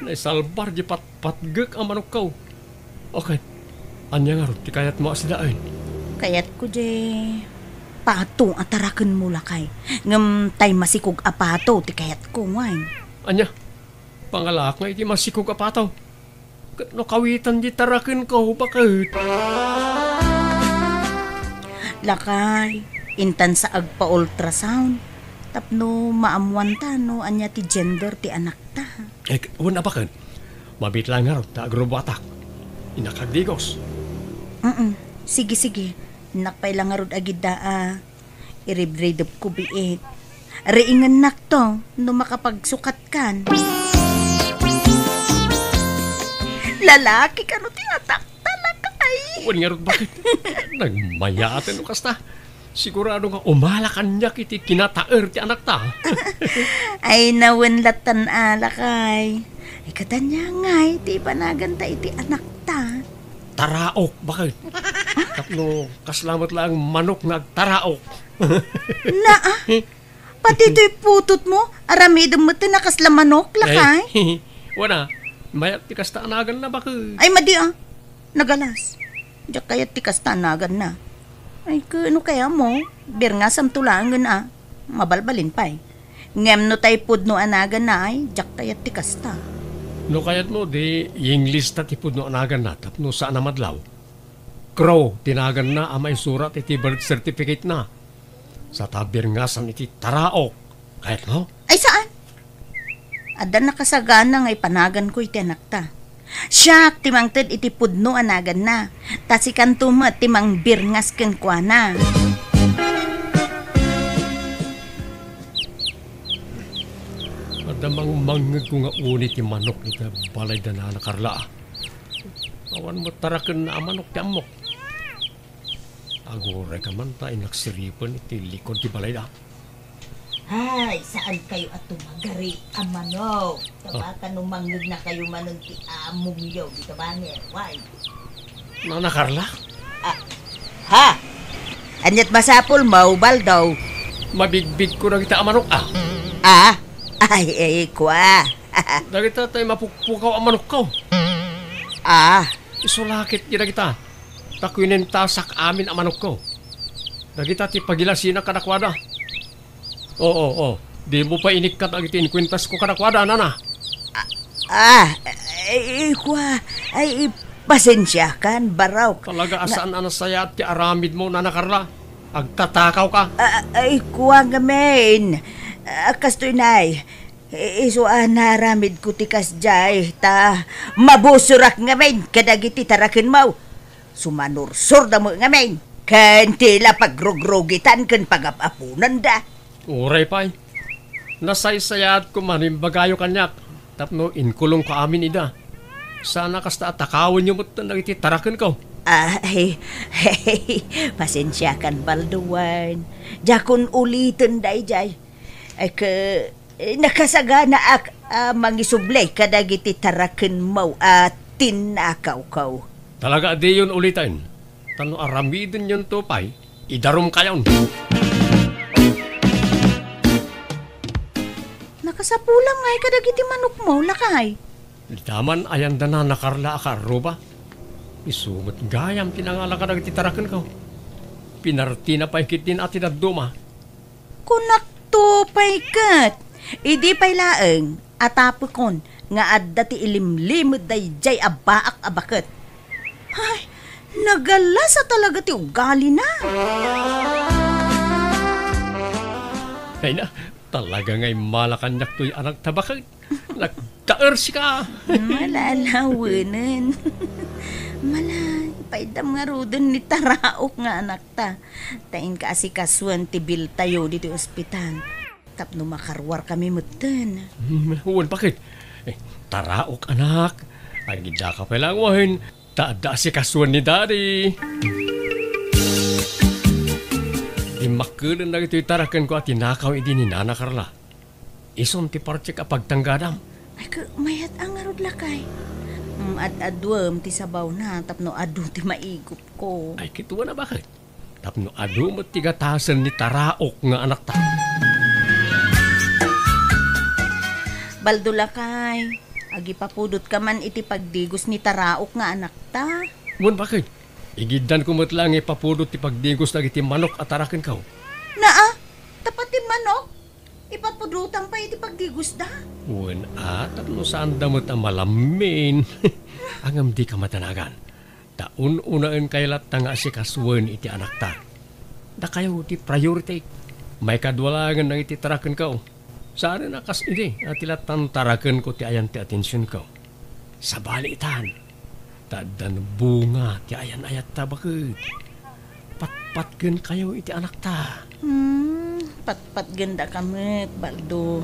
Naisalbar di patpatgek a manokko. Okay. Ania ngarud ti kayatmo a sidaen? Kayatko di pato a tarakenmo, lakay. Ngem tay masikog a pato ti kayatko, wen. Ania? Pangalaak nga iti masikog a pato. Ket no kawitan di tarakenko, baket? Lakay, intan sa agpa-ultrasound tapno maammuanta no ania ti gender ti anakta. Eh, wen a, baket. Mabiit laeng ngarud ta agrubuatak. Innak agdigos. Mm-mm. Sige, sige. Innak pay la ngarud agidda a Iribridepko biit. Riingennakto no makapagsukatkan. Lalaki kano ti atakta, lakay? Wen ngarud, baket? Nagmayaten no kasta. Sigurado nga umala kaniak iti kinataer ti anakta. Ay, nawen latan a, lakay. Ay, ket ania ngay ti ipanaganta iti anakta? Taraok, baket. Tapno kasla met laeng manok nga agtaraok. Naa, pati toy putotmo, aramidem met ti nakasla manok, lakay? Ay, wen a, mayat ti kasta a naganna, baket. Ay, madi a. Nagalas. Diak kayat ti kasta a naganna. Ay, ket no kayatmo, birngasamto laengen a. Mabalbalin pay. Ngem no tay pudno a naganna ay, diak kayat ti kasta. No kayatmo, di English ta ti pudno a naganna tapno saan a madlaw. Crow ti naganna a maisurat iti birth certificate-na. Sa ta birngasan iti taraok. Kayatmo? Ay, saan? Adda nakasagana nga ipanaganko iti anakta. Siak ti mangted iti pudno a naganna, ta sikanto met ti mangbirngas kenkuana. Adda mangmangngegko nga uni ti manok iti balay da Nana Carla. Awan met tarakenna a manok ti ammok. Aguray ka man ta innak siripen iti likud ti balayda. Ay, saan kayo a tumagari a manok? Tabaka no mangngegna kayo manen ti amongyo dita banger, way. Nana Carla? Ah, ha? Aniat masapul mo, Baldo? Mabigbig ko dagita a manok, ah. Ah? Ay, ay, kwa. Dagita tay mapukpukaw a manokko. Ah. Isulakit di dagita. Ta kuinentasak amin a manokko. Dagita ti pagilasina kadakuada. Oo, oo. Di mo pay inikkat dagiti inkuentasko kadakuada, nana. Ah, ay, kwa, ay, pasensiakan, barok. Talaga a saan a nasayaat ti aramidmo, Nana Carla. Agtatakaw ka. Ah, ay, kwa ngamin. Ah, kastoy, nay. I-, isu a naaramidko ti kasdiay, ta mabusorak ngamin kadagiti tarakenmo. Sumanursorda met ngamin, ken ti la pagrugrugitan ken pagap-aponanda. Uray pay, nasaysayaatko man imbagayo kaniak tapno inkulongko amin ida. Saan a kasta a takawenyo metten dagiti tarakenko. Ah, ay, ay, pasensiakan, Baldo, wen. Diakon uliten daydiay. Ay, ke, eh, nakasaganaak a mangisubli kadagiti tarakenmo a tinnakawko. Talaga a diyon uliten. Ta no aramidenyonto pay, idarumkayon. Nakasapulam ngay kadagiti manokmo, lakay. Dita man ayanda Nana Carla a kaarruba. Isu met gayam ti nangala kadagiti tarakenko. Pinartina pay ketdin a ti dadduma. Kunakto pay ket, idi pay laeng a tapekon nga adda ti ilimlimed daydiay a baak a baket. Ay, nagalasa talaga ti ugalina. Ay na, talaga nga immala kaniak toy anak ta baket. Nagtaersika. Malalawanen. Malay, paydam ngaruden ni Taraok nga anakta. Ta inka asikasuen ti biltayo ditoy ospital. Tapno makaruarkami metten. Hmm, wen, baket? Eh, Taraok, anak. Agidaka pay laeng wen. Ta adda asikasuen ni Daddy. Dimmakkelen dagitoy tarakenko a tinakaw idi ni Nana Carla. Isun ti partek a pagtanggadam. Ay, ka, mayat a ngarud, lakay. Mm, ad-aduem ti sabawna tapno adu ti maigupko. Ay, kitaem a baket. Tapno adu met ti gatasen ni Taraok nga anakta. Baldo, lakay, agipapudotka man iti pagdigos ni Taraok nga anakta. Wen, baket? Igiddanko met laeng nga ipapudot ti pagdigos dagiti manok a tarakenko. Naa, ta pati manok, ipapudotam pay iti pagdigosda. Wen a, tapno saanda met a malammin. Ngem dika madanagan. Ta un-unaenkayo latta nga asikasuen iti anakta. Dakayo ti priority. Maikadua laengen dagiti tarakenko. Saanen a kas idi a ti lattan tarakenko ti ayan ti atensionko. Sabali itan, ta addan bunga ti ayan-ayatta baket. Patpatgenkayo iti anakta. Hmm, patpatgendaka met, Baldo.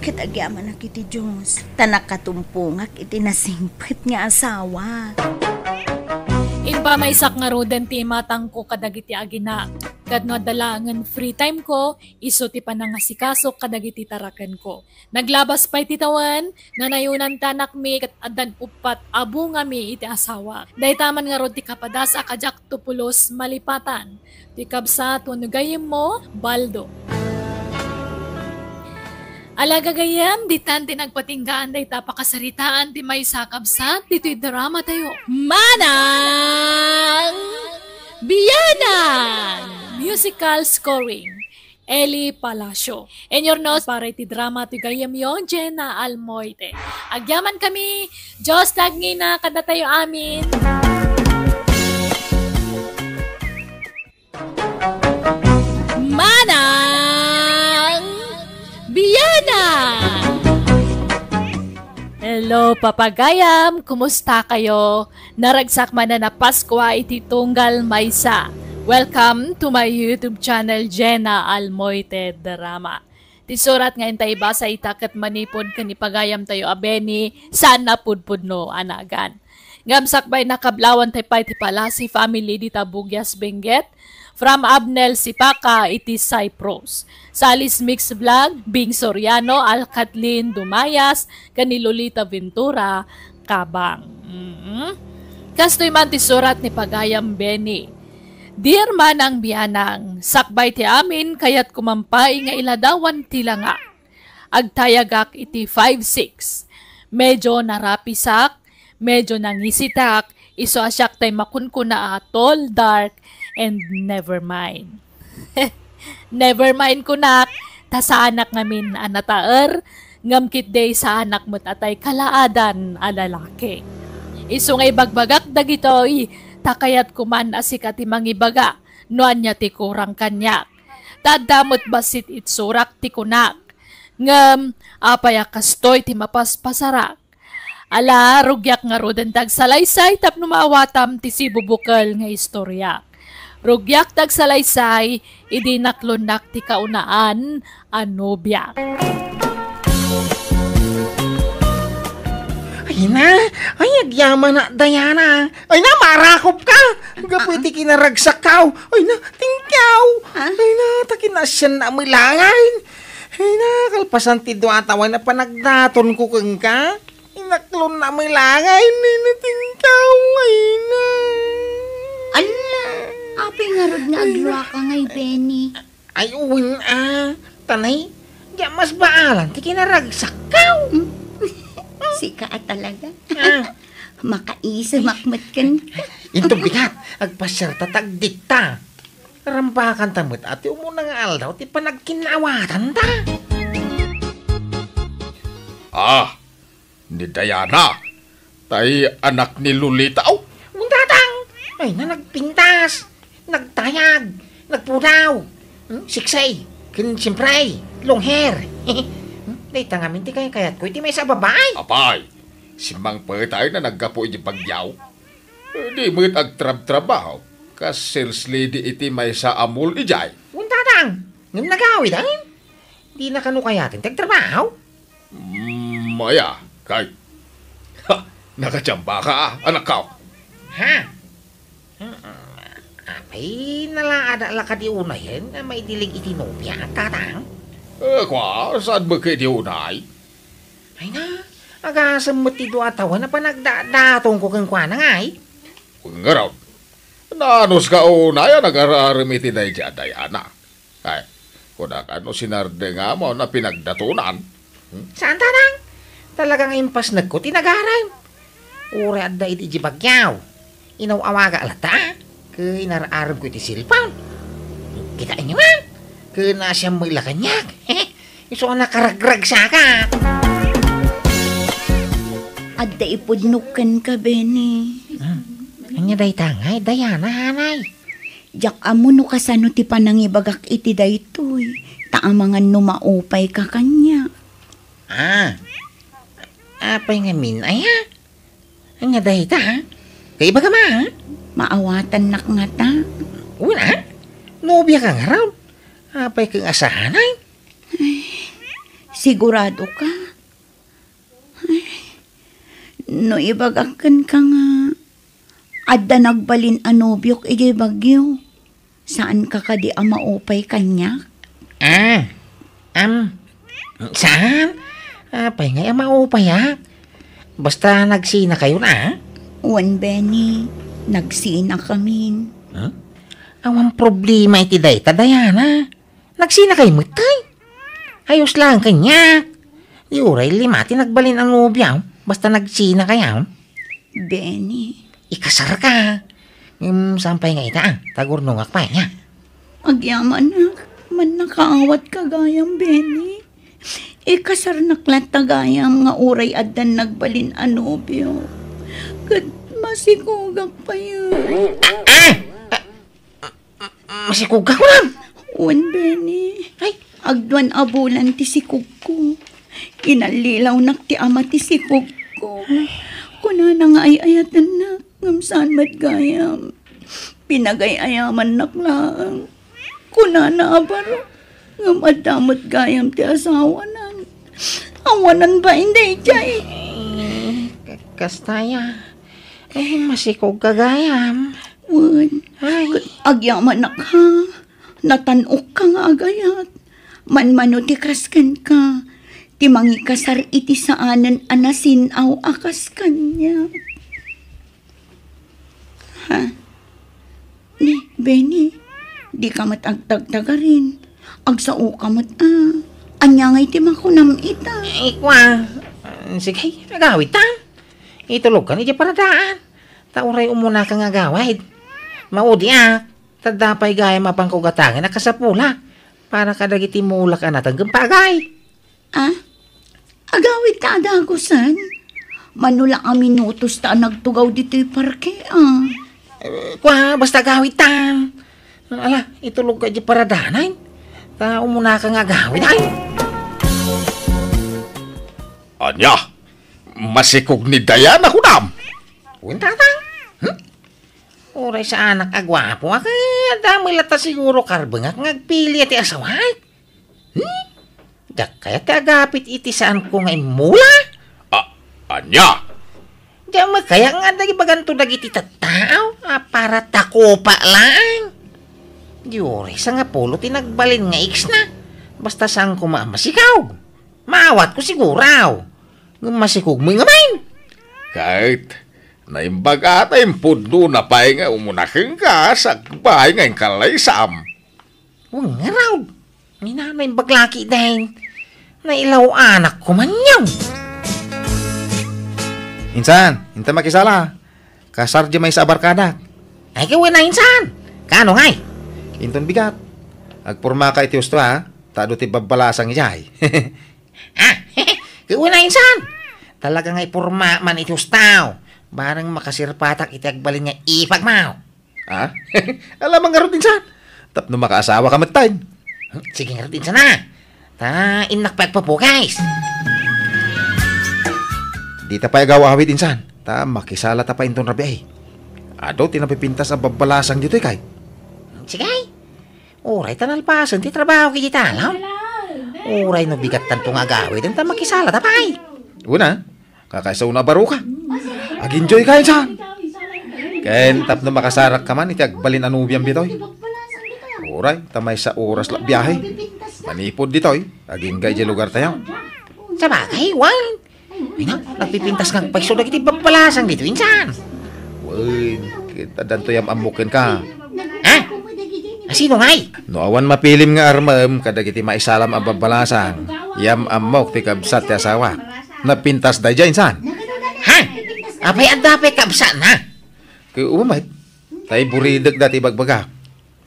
Ket agyamanak iti Dios, ta nakatumpongak iti nasingpet nga asawa. Impamaysak ngaruden ti imatangko kadagiti agina, ket no adda laengen free time ko, isu ti panangasikasok kadagiti tarakenko. Naglabas pay ti tawen, nanayonan ti anakmi ket addan uppat a bungami iti asawak. Dayta man ngarud ti kapadas a kadiakto pulos malipatan. Ti kabsat wenno gayyemmo, Baldo. Ala gagayyem, ditan ti nagpatinggaan dayta pakasaritaan ti maysa a kabsat ditoy drama tayo. Manang Bianang! Musical scoring. Eli Palacio. Inurnos para iti drama ti gayyemyo, Jenna Almoite. Agyamankami, Dios ti agngina kadatayo amin. Manang Bianang! Hello, papagayam! Kumusta kayo? Naragsak manen a Paskua iti tunggal maysa. Welcome to my YouTube channel, Jenna Almoite Drama. Ti surat nga inta ibasa ita ket manipud ken ipagayamtayo a Benny, saan a pudpudno a nagan. Ngem sakbay, nakablawan tay pay ti Palasi family dita Bugias, Benguet. From Abnel Sipaka iti Cyprus. Salis Mix Vlog, Bing Soriano, Al Kathleen Dumayas, ken ni Lolita Ventura, Kabang. Mm. Kastoy man ti surat ni pagayam Benny. Dear Manang Bianang, sakbay ti amin, kayatko man pay nga iladawan ti langa. Agtayagak iti five six. Medyo narapisak, medyo nangisitak, isu a siak tay makunkuna a tall, dark, and never mind. Never mind kunak, ta saanak ngamin a nataer, ngem ketdi saanak met a tay kalaadan a lalaki. Isu nga ibagbagak dagitoy, ta kayatko man a sika ti mangibaga no ania ti kurang kaniak. Ta adda met bassit itsurak ti kunak. Ngem, apay a kastoy ti mapaspasarak? Ala, rugiak ngaruden ti agsalaysay tapno maawatam ti sibubukel nga istoriak. Rugiak ti agsalaysay idi naklonnak ti kaunaan a nobiak. Ay na, ay, agyamanak, Diana. Ay na, marakop ka. Gapu iti kinaragsakkaw. Ay na, tingkaw. Ah? Ay na, ta kinasiannak met laeng. Ay na, kalpasan ti dua a tawen a panagdatonko kenka. Inaklonnak met laeng. Ay na, tingkaw. Ay na. Ala, apay ngarud nga agluaka ngay, Benny? Ay, wen a. Tanay, diak masbaalan ti kinaragsakkaw. Hmm? Sika a talaga. Ah. Makaisimak met kenka. Inton bigat, agpasiarta ta agdikta. Rambakanta met a ti umuna nga aldaw ti panagkinnaawatanta. Ah, ni Diana, tay anak ni Lolita. Aw, wen, Tatang! Ay na, nagpintas, nagtayag, nagpudaw, hmm, sexy, ken siyempre, long hair. Hmm, dayta ngamin ti kaykayatko iti maysa a babai. Apay, simmangpet a naggapu iti bagyo. Di met agtrabtrabaho, kas sales lady iti maysa a mall idiay. Wen, Tatang, ngem nagawid, ay? Dina kano kayaten ti agtrabaho? Mm, aya, kay. Ha, nakachamba ka, ah, anakko. Ha? Mm, apay, nalaadak la kadi unayen a maidilig iti nobia, Tatang? Eh, kua, saan met kadi unay? Ay na, agasem met ti dua a tawen a panagdadatongko kenkuana ngay. Ngarud, naanus ka unay a nagar-arem iti daydi a Diana? Ay, kunak, no sinardengam a pinagdatonan? Hmm? Saan, Tatang? Talaga nga impasnekko ti nagarem. Uray adda idi idiay bagyo, inaw-awagak latta, ket inar-aremko iti cellphone. Kitaenyo man, ket naasiam met la kaniak. Isu a nakaragragsakak. Adda ipudno kenka, Benny. Hmm. Ania dayta ngay, Diana, hanay? Diak ammo no kasano ti panangibagak iti daytoy, ta amangan no maupayka kaniak. Ah. Apay ngamin, aya? Ania dayta, ha? Kaibagam, ha? Maawatannak ngata. Wen a? Nobiaka ngarud? Apay ket nga saan, ay? Ay, siguradoka? Ay, no ibagak kenka nga adda nagbalin a nobiok idiay bagyo, saanka kadi a maupay kaniak? Ah, am, saan? Apay ngay a maupayak? Basta nagsinakayon, a? Wen, Benny, nagsinakamin. Hmm? Awan problema iti dayta, Diana. Nagsinakay met, ay. Ayos laeng kaniak. Di uray lima ti nagbalin a nobiam, basta nagsinakayaw. Benny. Ikasarka. Ngem saan pay nga ita, ah, ta agurnongak pay, nia? Agyamanak, mannakaawatka gayam, Benny. Ikasarnak latta gayam nga uray addan nagbalin a nobio. Ket masikogak pay. Ah! Masikogka, kunam? Wen, Benny. Ay. Agduan a bulan ti sikogko. Inallilawnak ti ama ti sikogko. Kunana nga ay-ayatennak, ngem saan met gayam. Pinagay-ayamannak laeng. Kunana a baro, ngem adda met gayam ti asawanan. Awanan bain daydiay. Eh, ka-, kasta aya. Eh, masikog ka gayam. Wen, ay, agyamanak, ha? Natan-okka nga agayat. Manmano ti kas kenka. Ti mangikasar iti saanen a nasin-aw a kas kaniak. Ha? Ni, Benny, dika met agtagtagarin. Agsaoka met, a. Ania ngay ti makunam ita? Eh, kua, sige, agawidtan. Itulogkan idiay paradaan. Ta uray umuna ka nga agawid. Maudiak, ta adda pay gayam a pangkugatangen a kasapula para kadagiti mulak a nateng ken pagay. Ah? Agawidta a dagusen? Mano la a minutos ta nagtugaw ditoy parke, a. Eh, kua, basta agawidtan. Ala, itulogka idiay paradaan. Ta umuna ka nga agawid, ay. Ania? Masikog ni Diana, kunam? Wen, tatang. Hmm? Uray saanak a guapo, a, ket adda met latta siguro karbengak nga agpili ti asawak. Hmm? Diak kayat ti agapit iti saanko nga immula. A, ania? Diak met kayat nga adda ibaganto dagiti tattao a para takopa laeng. Di uray sangapulo ti nagbalin nga ex-na. Basta saan koma a masikog. Maawatko siguro. Ngem masikog met ngamin. Ket naimbag a ta impudnona pay nga umuna kenka sakbay nga inkalaysam. Wen ngarud. Ni nanay baglaki den. Nailaw-anak ko man yun. Insan, inta makisala. Kasar di maysa a barkadak. Ay, kawena, insan. Kano ngay? Inton bigat. Agporma ka iti husto, ha? Ta adu ti babbalasang idiay. Ah, kawena, insan. Talaga nga iporma man iti husto. Bareng makasirpatak iti agbalin nga ipagmaw. Ha? Alamang ngarud, insan. Tapno makaasawa ka metten. Sige ngarud, insan, a. Ta, innak pay agpupukis. Dita pay agaw-awid, insan. Ta, makisala ta pay inton rabii. Adu ti napipintas a babbalasang ditoy, kay. Sige. Uray ta nalpasen ti trabaho iti talon. Uray no bigattanto nga agawid, ta makisala ta pay. Una, kakaisuna a baruka. Ag-enjoy ka, insan. Ken tapno makasarak ka man iti agbalin a nobiam ditoy. Uray, ta maysa oras la biahe. Manipud ditoy, agingga idiay lugar tayo. Sabagay, wen. Ay na, nagpipintas nga agpayso dagiti babbalasang ditoy, insan. Wen, ket addanto yam-ammok kenka. Ha? Asino ngay? No awan mapilim nga armem kadagiti maisalam a babbalasang, yam-ammok ti kabsat ti asawa. Napintas daydiay, insan. Ha? Apay adda pay kabsatna? Ket umamet, tay buridek dati bagbagak.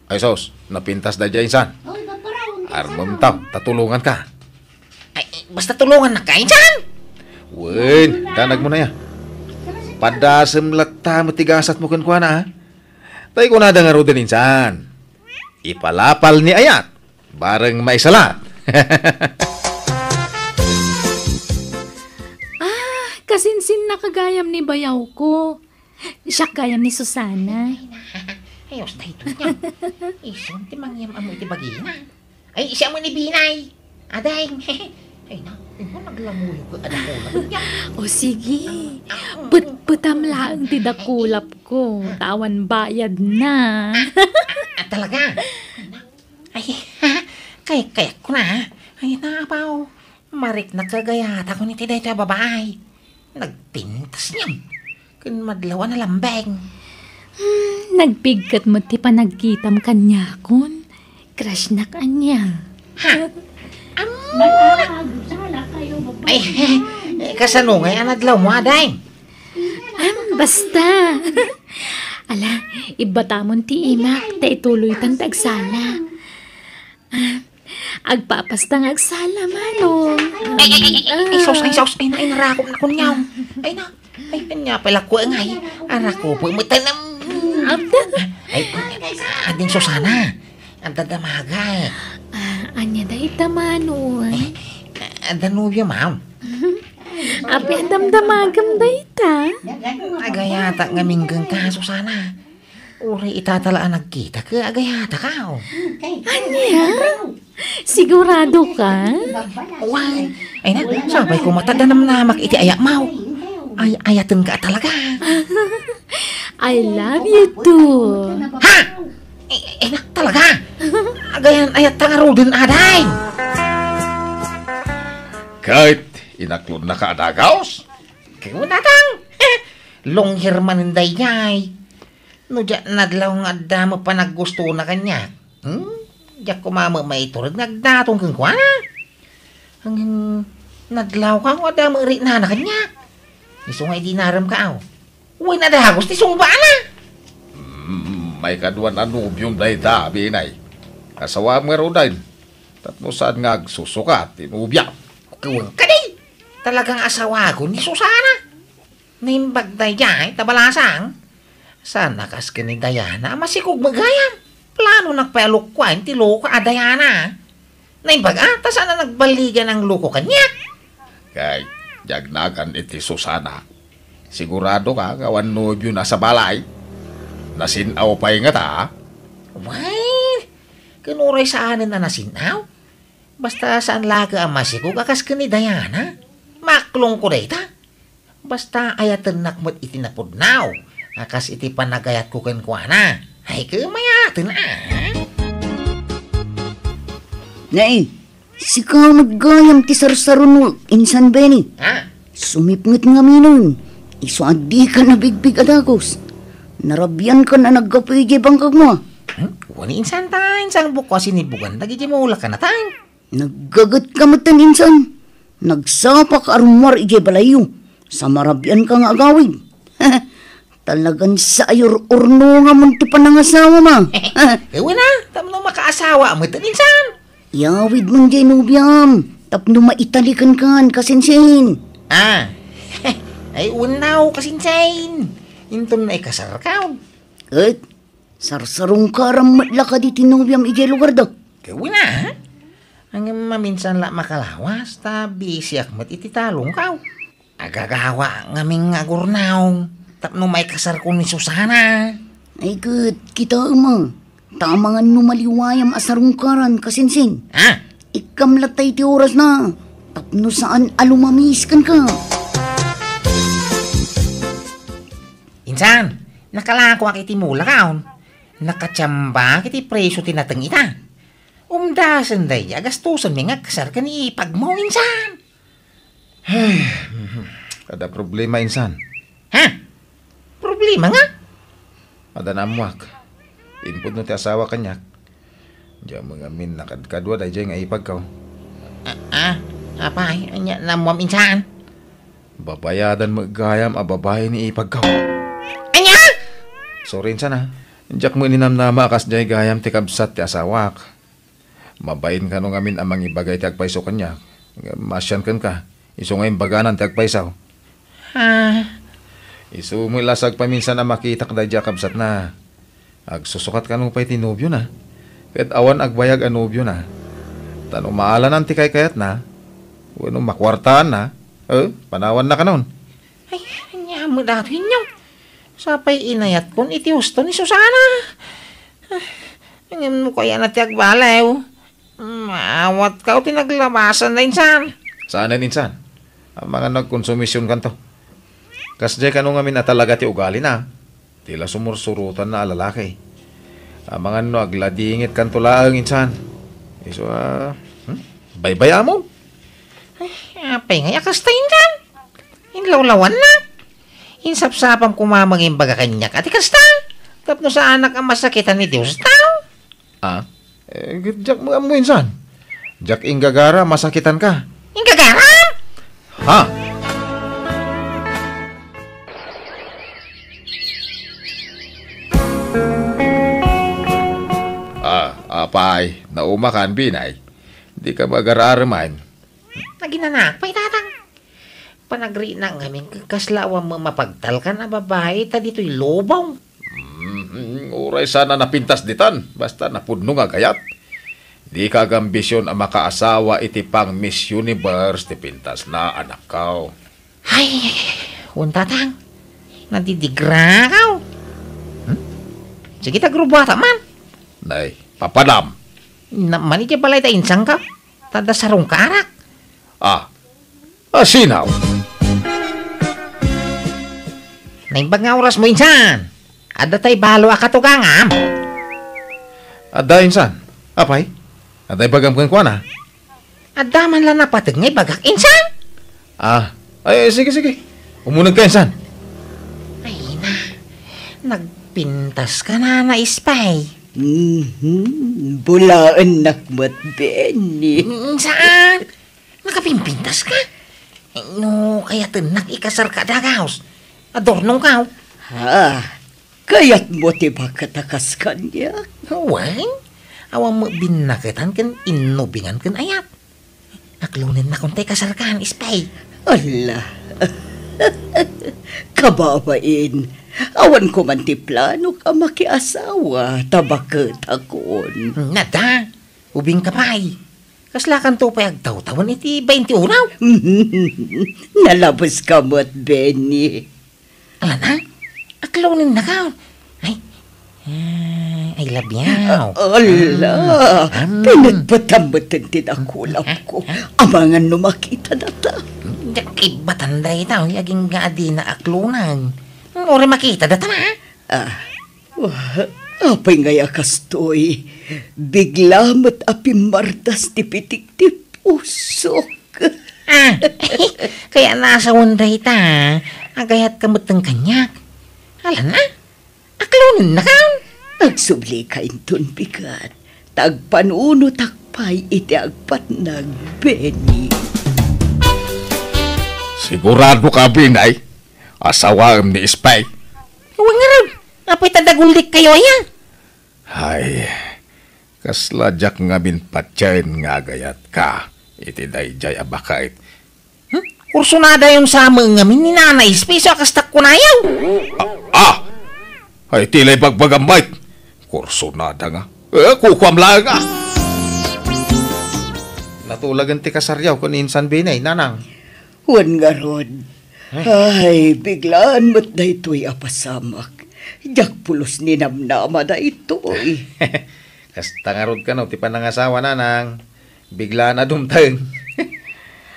Ay sus, napintas daydiay, insan. Armem ta, ta tulonganka. Ay, basta tulongannaka, insan. Wen, danagmo na ya. Padasem latta met ti gasatmo kenkuana, ha? Tay kunada ngaruden, insan. Ipalapal ni ayat, bareng maisala. Ah, kasinsinna ka gayam ni bayawko. Siak gayam ni Susana. Ay, na. Ay, usta ito niya. Isun ti mangyam-ammo iti bagina. Ay, siya mo ni Binay. Ading. Ay, na. Ino, naglamuyo ko. Ada ko lang niya. O, sige. Ah, ah, ah. Putputam laeng ti dakulap ko. Ta awan bayad na. Ah, ah, ah, talaga? Ay, na. Ay, kay, kayat ko na, ha? Ay, na, apaw. Mariknak kagayat ako ni ti daytoy a babae. Nagpintas niya. Ken madlaw a nalambeng. Hmm, nagpigket met ti panagkitam kaniakon. Crush nak ania. Ha? Ammo! Ay, eh, kasano ngay a nadlaw mo, aday? Am, basta. Ala, ibbatamon ti imak, ta ituloytan ti agsala. Ah, agpapasta nga agsala, Manong. Ay, ay, ay, ay, ay, sus, ay, sus, ay, na, ay, narakop na kunyaw. Ay, na, ay, kanya pala ko, ay, arakop, matanam. Abda. Ay, ading Susana, ang dadamaga, eh. Ah, anya da ita, Manong? Ay, ah, danubyo, ma'am. Apay a damdamagam dayta? Agayata nga minggen ka, Susana. Uray ita tala a nagkita, ket agayata ka, oh. Ania? Sigurado ka? Wen. Ay na, sapay ko mata danamnamak iti ayat mo. Ay, ayaten ka talaga. I love you too. Ha? Eh, eh, nak talaga? Agayan, ayat ta nga ruden, aday. Ket inaklonna ka a dagaws? Kunatang. Long hair man dayjay. No diak nadlaw nga adda met panaggustona kaniak. Hmm? Diak koma met maitured nga agdaton kenkuana. Ngem nadlaw ka nga adda met riknana kaniak. Isu nga idi narem ka, aw. Wen a dagos ti sungbaana. Mm, maikadua a nobiom dayta, Binay. Asawaem ngaruden. Tapno saan nga agsusukat ti nobiam. Wen kadi. Talaga nga asawaakon ni Susana. Naimbag daydiay ta balasang. Saan a kas ken ni Diana a masikog met gayam. Planonak pay a lukuaen ti loko a Diana. Naimbag a, ta saan a nagballigan a loko kaniak. Kay, diak nagan iti Susana. Sigurado ka nga awan nobiona a sabali? Nasin-aw pay ngata, a? Wen, ken uray saanen a nasin-aw. Basta saan la ket a masikog a kas ken ni Diana. Maklongko dayta. Basta ayatennak met iti napudno a kas iti panagayatko kenkuana. Ay, ket mayaten, a. Nay, sika met gayam ti sarsaronmo, Insan Benny. Ha? Sumipnget ngaminen, isu a dika nabigbigat a dagos. Narabiankan a naggapu idiay bangkagmo. Hmm? Wen, Insan, ta, Insan, bukko a sinibugan dagiti mulak a natay. Naggagetka metten, Insan. Nagsapaka a rummuar idiay balayyo. Sa marabianka nga agawid. Talagan saay ur-urnongamon ti panangasawam, a. Wen a, tapno makaasawa metten, Insan. Iyawidmon diay nobiam, tapno maitalikenkan, kasinsin. A. Ay, wen a, kasinsin. Inton naikasarka. Ket, sarsarungkaram met la kadi ti nobiam idiay lugarda? Ket wen a. Ngem maminsan la makalawas, ta bisiak met iti talongko. Agagawaak ngamin nga agurnaw tapno maikasarko ni Susana. Ay ket, kitaem a, ta amangan no maliwayam a sarungkaran, kasinsin. Ha? Ikkam latta iti orasna, tapno saan a lumamis kenka. Insan, nakalakoak iti mulak, a. Nakatiambak iti presio ti nateng ita. Umdasen daydi a gastosenmi nga agkasar ken ni ipagmo, Insan. Ay, adda problema, Insan. Ha? Problema nga? Adda naammoak. Impudno ti asawa kaniak. Diak met ngamin nakadkadua daydiay nga ipagko. A, a, apay, ania naammoam, Insan? Babayadan met gayam a babai ni ipagko. Ania? Sorry, Insan, a. Diak met ninamnama a kasdiay gayam ti kabsat ti asawak. Mabain kano ngamin a mangibaga iti agpayso kaniak. Masian kenka. Isu nga imbaganan ti agpayso. Ha? Isu met la sagpaminsan a makitak daydiay a kabsatna. Agsusukat kano pay ti nobiona. Ket awan agbayag a nobiona. Ta no maalanan ti kaykayatna, wenno makuartaanna, eh, panawanna kanon. Ay, ania met daytoy, Inyong? Sapay inayatkon iti husto ni Susana. Ah, ngem no kayatna ti agbaliw, maawatka ti naglabasanna, Insan. Saanen, Insan. Amangan no agkonsumisionkanto. Kasdiay kano ngamin a talaga ti ugalina. Ti la sumursurotanna a lalaki. Amangan no agladingitkanto laeng, Insan. Isu a, hmm? Baybay-amon. Ay, apay ngay a kasta, Insan? Inlawlawanna. Insapsapam koma mangimbaga kaniak a ti kasta. Tapno saanak a masakitan ni Dios tao. Ah? Eh, diak met ammo, Insan. Diak inggagara a masakitanka. Inggagara? Ha? Ah, apay, naumakan, Binay. Dika magararaman. Naginanak pay, Tatang. Panagriknak ngamin ket kasla awan met mapagtalkan a babai ta ditoy lubong. Mm, uray saan a napintas ditan, basta napudno nga agayat. Dika agambision a makaasawa iti pang Miss Universe ti pintasna, anakko. Ay, wen, Tatang. Nadidigrakaw. Hmm? Sige, ta grubuata man. Nay, papadam. Na, mani ti balay ta insangka. Ta adda sarungkarak. Ah, asinaw. Naimbag nga orasmo, Insan. Adda tay balo a katugangam? Adda, insan. Apay? Adda ibagam kenkuana? Adda man la napateg nga ibagak, insan? Ah, ay, sige, sige. Umuneg ka, insan. Ay na, nagpintas ka, Nana Espay. Mhm, bulaennak met, Benny. Mm, saan? Nakapimpintas ka? No kayatennak ikasar ka dagus, adornong ka. Ha? Kayatmo ti baket a kas kaniak? Wen, awan met binnaketan ken innubingan ken ayat. Aklonennakon tay kasarkan, Espay. Ala. Kababain, awan ko man ti planok a makiasawa ta baketakon. Nada, ubing ka pay. Kaslakanto pay agtawtawen iti bainte unaw. Nalabes ka met, Benny. Ala na, aklonennaka. Ay, ah, I love you. Ala, mm, mm, pinatpatam met ti dakulapko. Amangan no makita data. Diak ibbatan dayta, agingga a dina aklonan. Uray makita data na. Ah, wa-, apay ngay a kastoy? Bigla met a pimmardas ti pitik ti pusok. Ah, kaya nasawan dayta, agayat ka met kaniak. Ala na, aklonennaka. Agsubli ka inton bigat, ta agpanunotak pay iti agpatnag, Benny. Sigurado ka, Binay? Asawaem ni Espay? Wen ngarud, apay ta dagulik kayo aya? Ay, kasla diak ngamin patien nga agayat ka iti daydiay a baket. Hmm? Kursunadayon sa met ngamin ni Nana Espay, so a kastak kunayo. Ah, ah! Ay, ti la ibagbagam, Mike. Kursunada nga. Eh, kukuam laeng, ah. Natulagen ti kasaryo ken ni Insan Binay, Nanang. Wen ngarud. Ay. Ay, biglaan met daytoy a pasamak. Diak pulos ninamnama daytoy. Kasta ngarud kano ti panangasawa, Nanang. Biglaan a dumteng.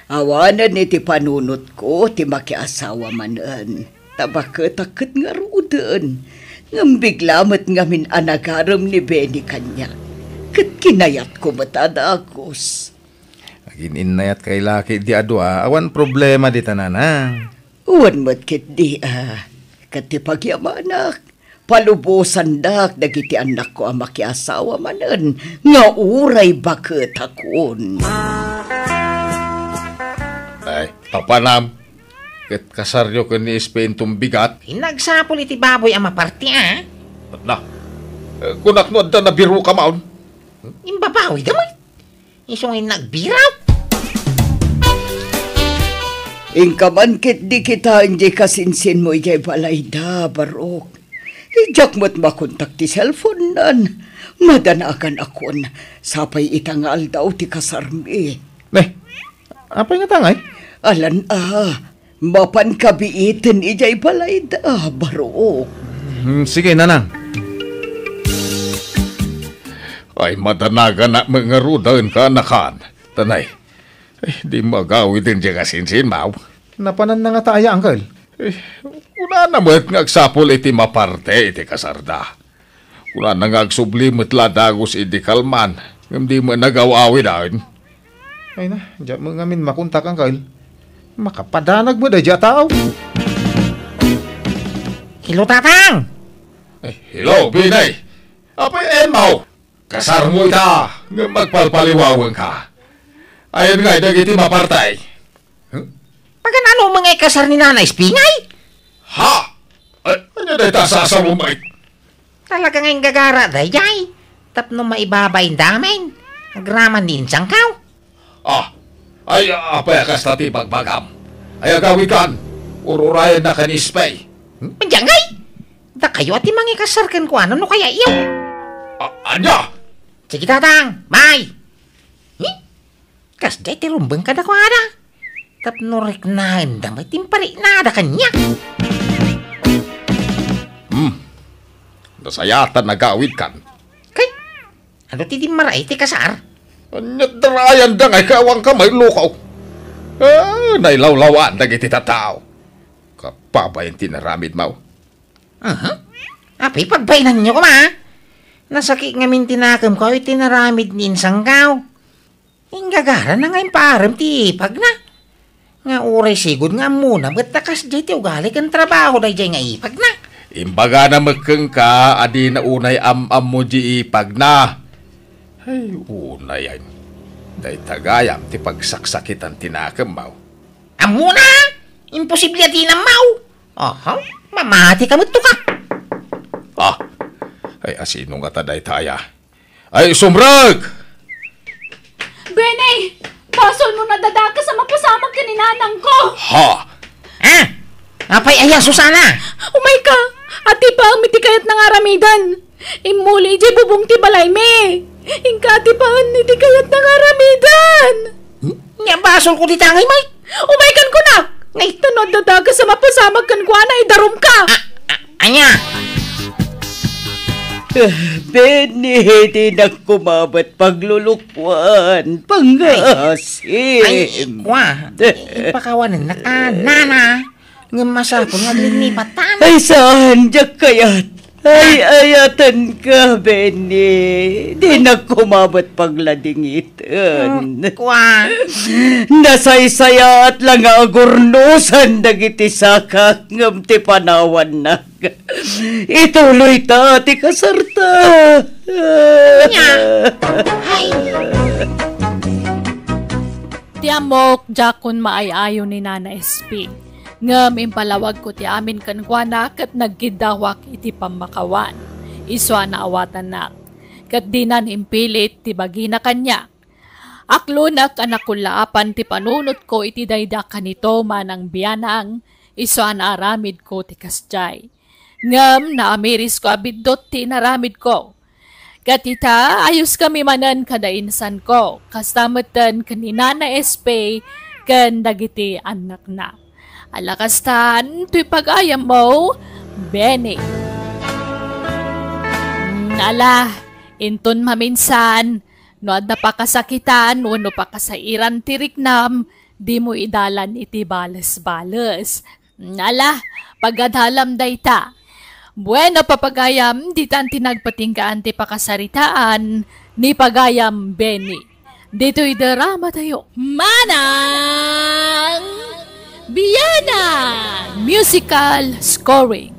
Awanen iti panunotko ti makiasawa manen. Ta baketak ket ngaruden. Ngem bigla met ngamin a nagarem ni Benny kaniak. Ket kinayatko met a dagus. Agin-innayat kay laki di a dua, awan problema dita, Nanang. Wen met ketdi, ah, ket ti pagyamanak, palubosandak dagiti annakko a makiasawa manen nga uray baketakon. Ay, papanam, ket kasaryo ken ni Espay inton bigat? Inagsapul iti baboy a maparti, ah. Na, eh, kunak no adda nabiruka maon? Imbabawida met. Isu nga nagbirok. Inka man ketdi kitaen diay kasinsinmo idiay balayda, Barok. Diak met makontak ti cellphone-nan. Madanaganakon. Sapay ita nga aldaw ti kasarmi. Ne, apay ngata ngay? Alan a, mapan kabiiten idiay balayda, Barok. Hmm, sige, Nanang. Ay, madanaganak met ngaruden, kaanakan. Tanay, ay, di magawiden diay kasinsinmo. Napanan na ngata aya, Uncle? Eh, kunana met nga agsapul iti maparti iti kasarda. Kunana nga agsubli met la dagus idi kalman, ngem di met nagaw-awiden. Ay na, diak met ngamin makontak, Uncle. Makapadanag met daydiay a tao. Hello, Tatang! Eh, hello, Binay! Apay, Emma! Kasarmo ita, ngem agpalpaliwawenka. Ayan ngay dagiti maparti. Huh? Pagan-ano met nga ikasar ni Nana Espay ngay? Ha? Ay, ania dayta a sasarom, Mike? Talaga nga inggagara daydiay. Tapno maibabain damin. Agraman ni insangkaw. Ah, ay, apay a kasta ti bagbagam? Ay, agawidkan, ururayennak ni Espay. Hmm? Ania ngay? Dakayo a ti mangikasar kenkuana no kayatyo. A-, ania? Sige, Tatang, bye. Hmm? Kasdiay ti rumbeng kadakuada. Tapno riknaenda met ti impariknada kaniak. Hmm. Nasayatan agawidkan. Kay, adu ti dimmaray ti kasar? Ania't darayanda nga ikaw, awan ka mailukaw. Ah, nailawlawaan dagiti tattao. Kababain ti inaramidmo. Aha. Apay, pagbainanyo koma? Nasakit ngamin ti nakemko iti naramid ni insangkaw. Inggagara na nga impaarem ti ipagna. Nga uray sigud nga ammona met ta kasdiay ti ugali ken trabaho daydiay nga ipagna. Imbagana met kenka a dina unay am-ammo di ipagna. Ay, unay ay. Dayta gayam ti pagsaksakitan ti nakemmo. Ammona? Imposible a dina ammo. Aha, mamati ka met to ka. Ah, ay, asino nga ta dayta aya? Ay, sumrek! Benny! Basolmo nadadakes a mapasamak ken ni nanangko! Ha? Ah? Apay aya, Susana? Umayka! Atipaem iti kayatna nga aramiden! Immuli idiay bubong ti balaymi! Inka atipaen iti kayatna nga aramiden! Nya basolko dita ngay, Mike. Umaykan kuna! Nay, ta no adda dakes a mapasamak kenkuana, idarumka! Ah, ah, ania? Benny, dinak koma met paglulukuan. Pangasim. Ay, kua. Ipakawanennak a nana. Ngem masapul nga aglinnipat ta. Ay, saan, diak kayat. Ay, ayatenka, Benny. Dinak koma met pagladingiten. Kua. Nasaysayaat la nga agurnosan dagiti sakak ngem ti panawannak. Ituloyta ti kasarta. Nya. Ay. Ti ammok, diakon maay-ayo ni Nana S P. Ngem impalawagko ti amin kenkuana ket nagkiddawak iti pammakawan. Isu a naawatannak. Ket dinan impilit ti bagina kaniak. Aklonak a nakullaapan ti panunotko iti dayda kanito manang bianang, isu a naaramidko ti kasdiay. Ngem naamirisko a biddut ti inaramidko. Ket ita, ayoskami manen kada insanko, kasta metten ken ni Nana S P ken dagiti annakna. Ala kastan, toy pagayammo, Benny. Mm, ala, inton maminsan, no adda pakasakitan wenno pakasairan ti riknam, dimo idalan iti bales-bales. Ala, pagadalam dayta. Bueno, papagayam, ditan ti nagpatinggaan ti pakasaritaan ni Pagayam Benny. Ditoy drama tayo. Manang Biana! Musical scoring,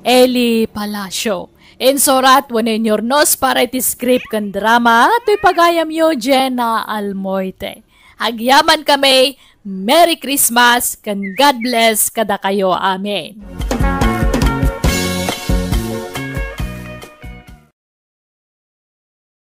Eli Palacio. Insurat wenno inyurnos para iti script ken drama, toy pagayamyo, Jenna Almoite. Agyaman kami, Merry Christmas ken God bless kadakayo. Amen.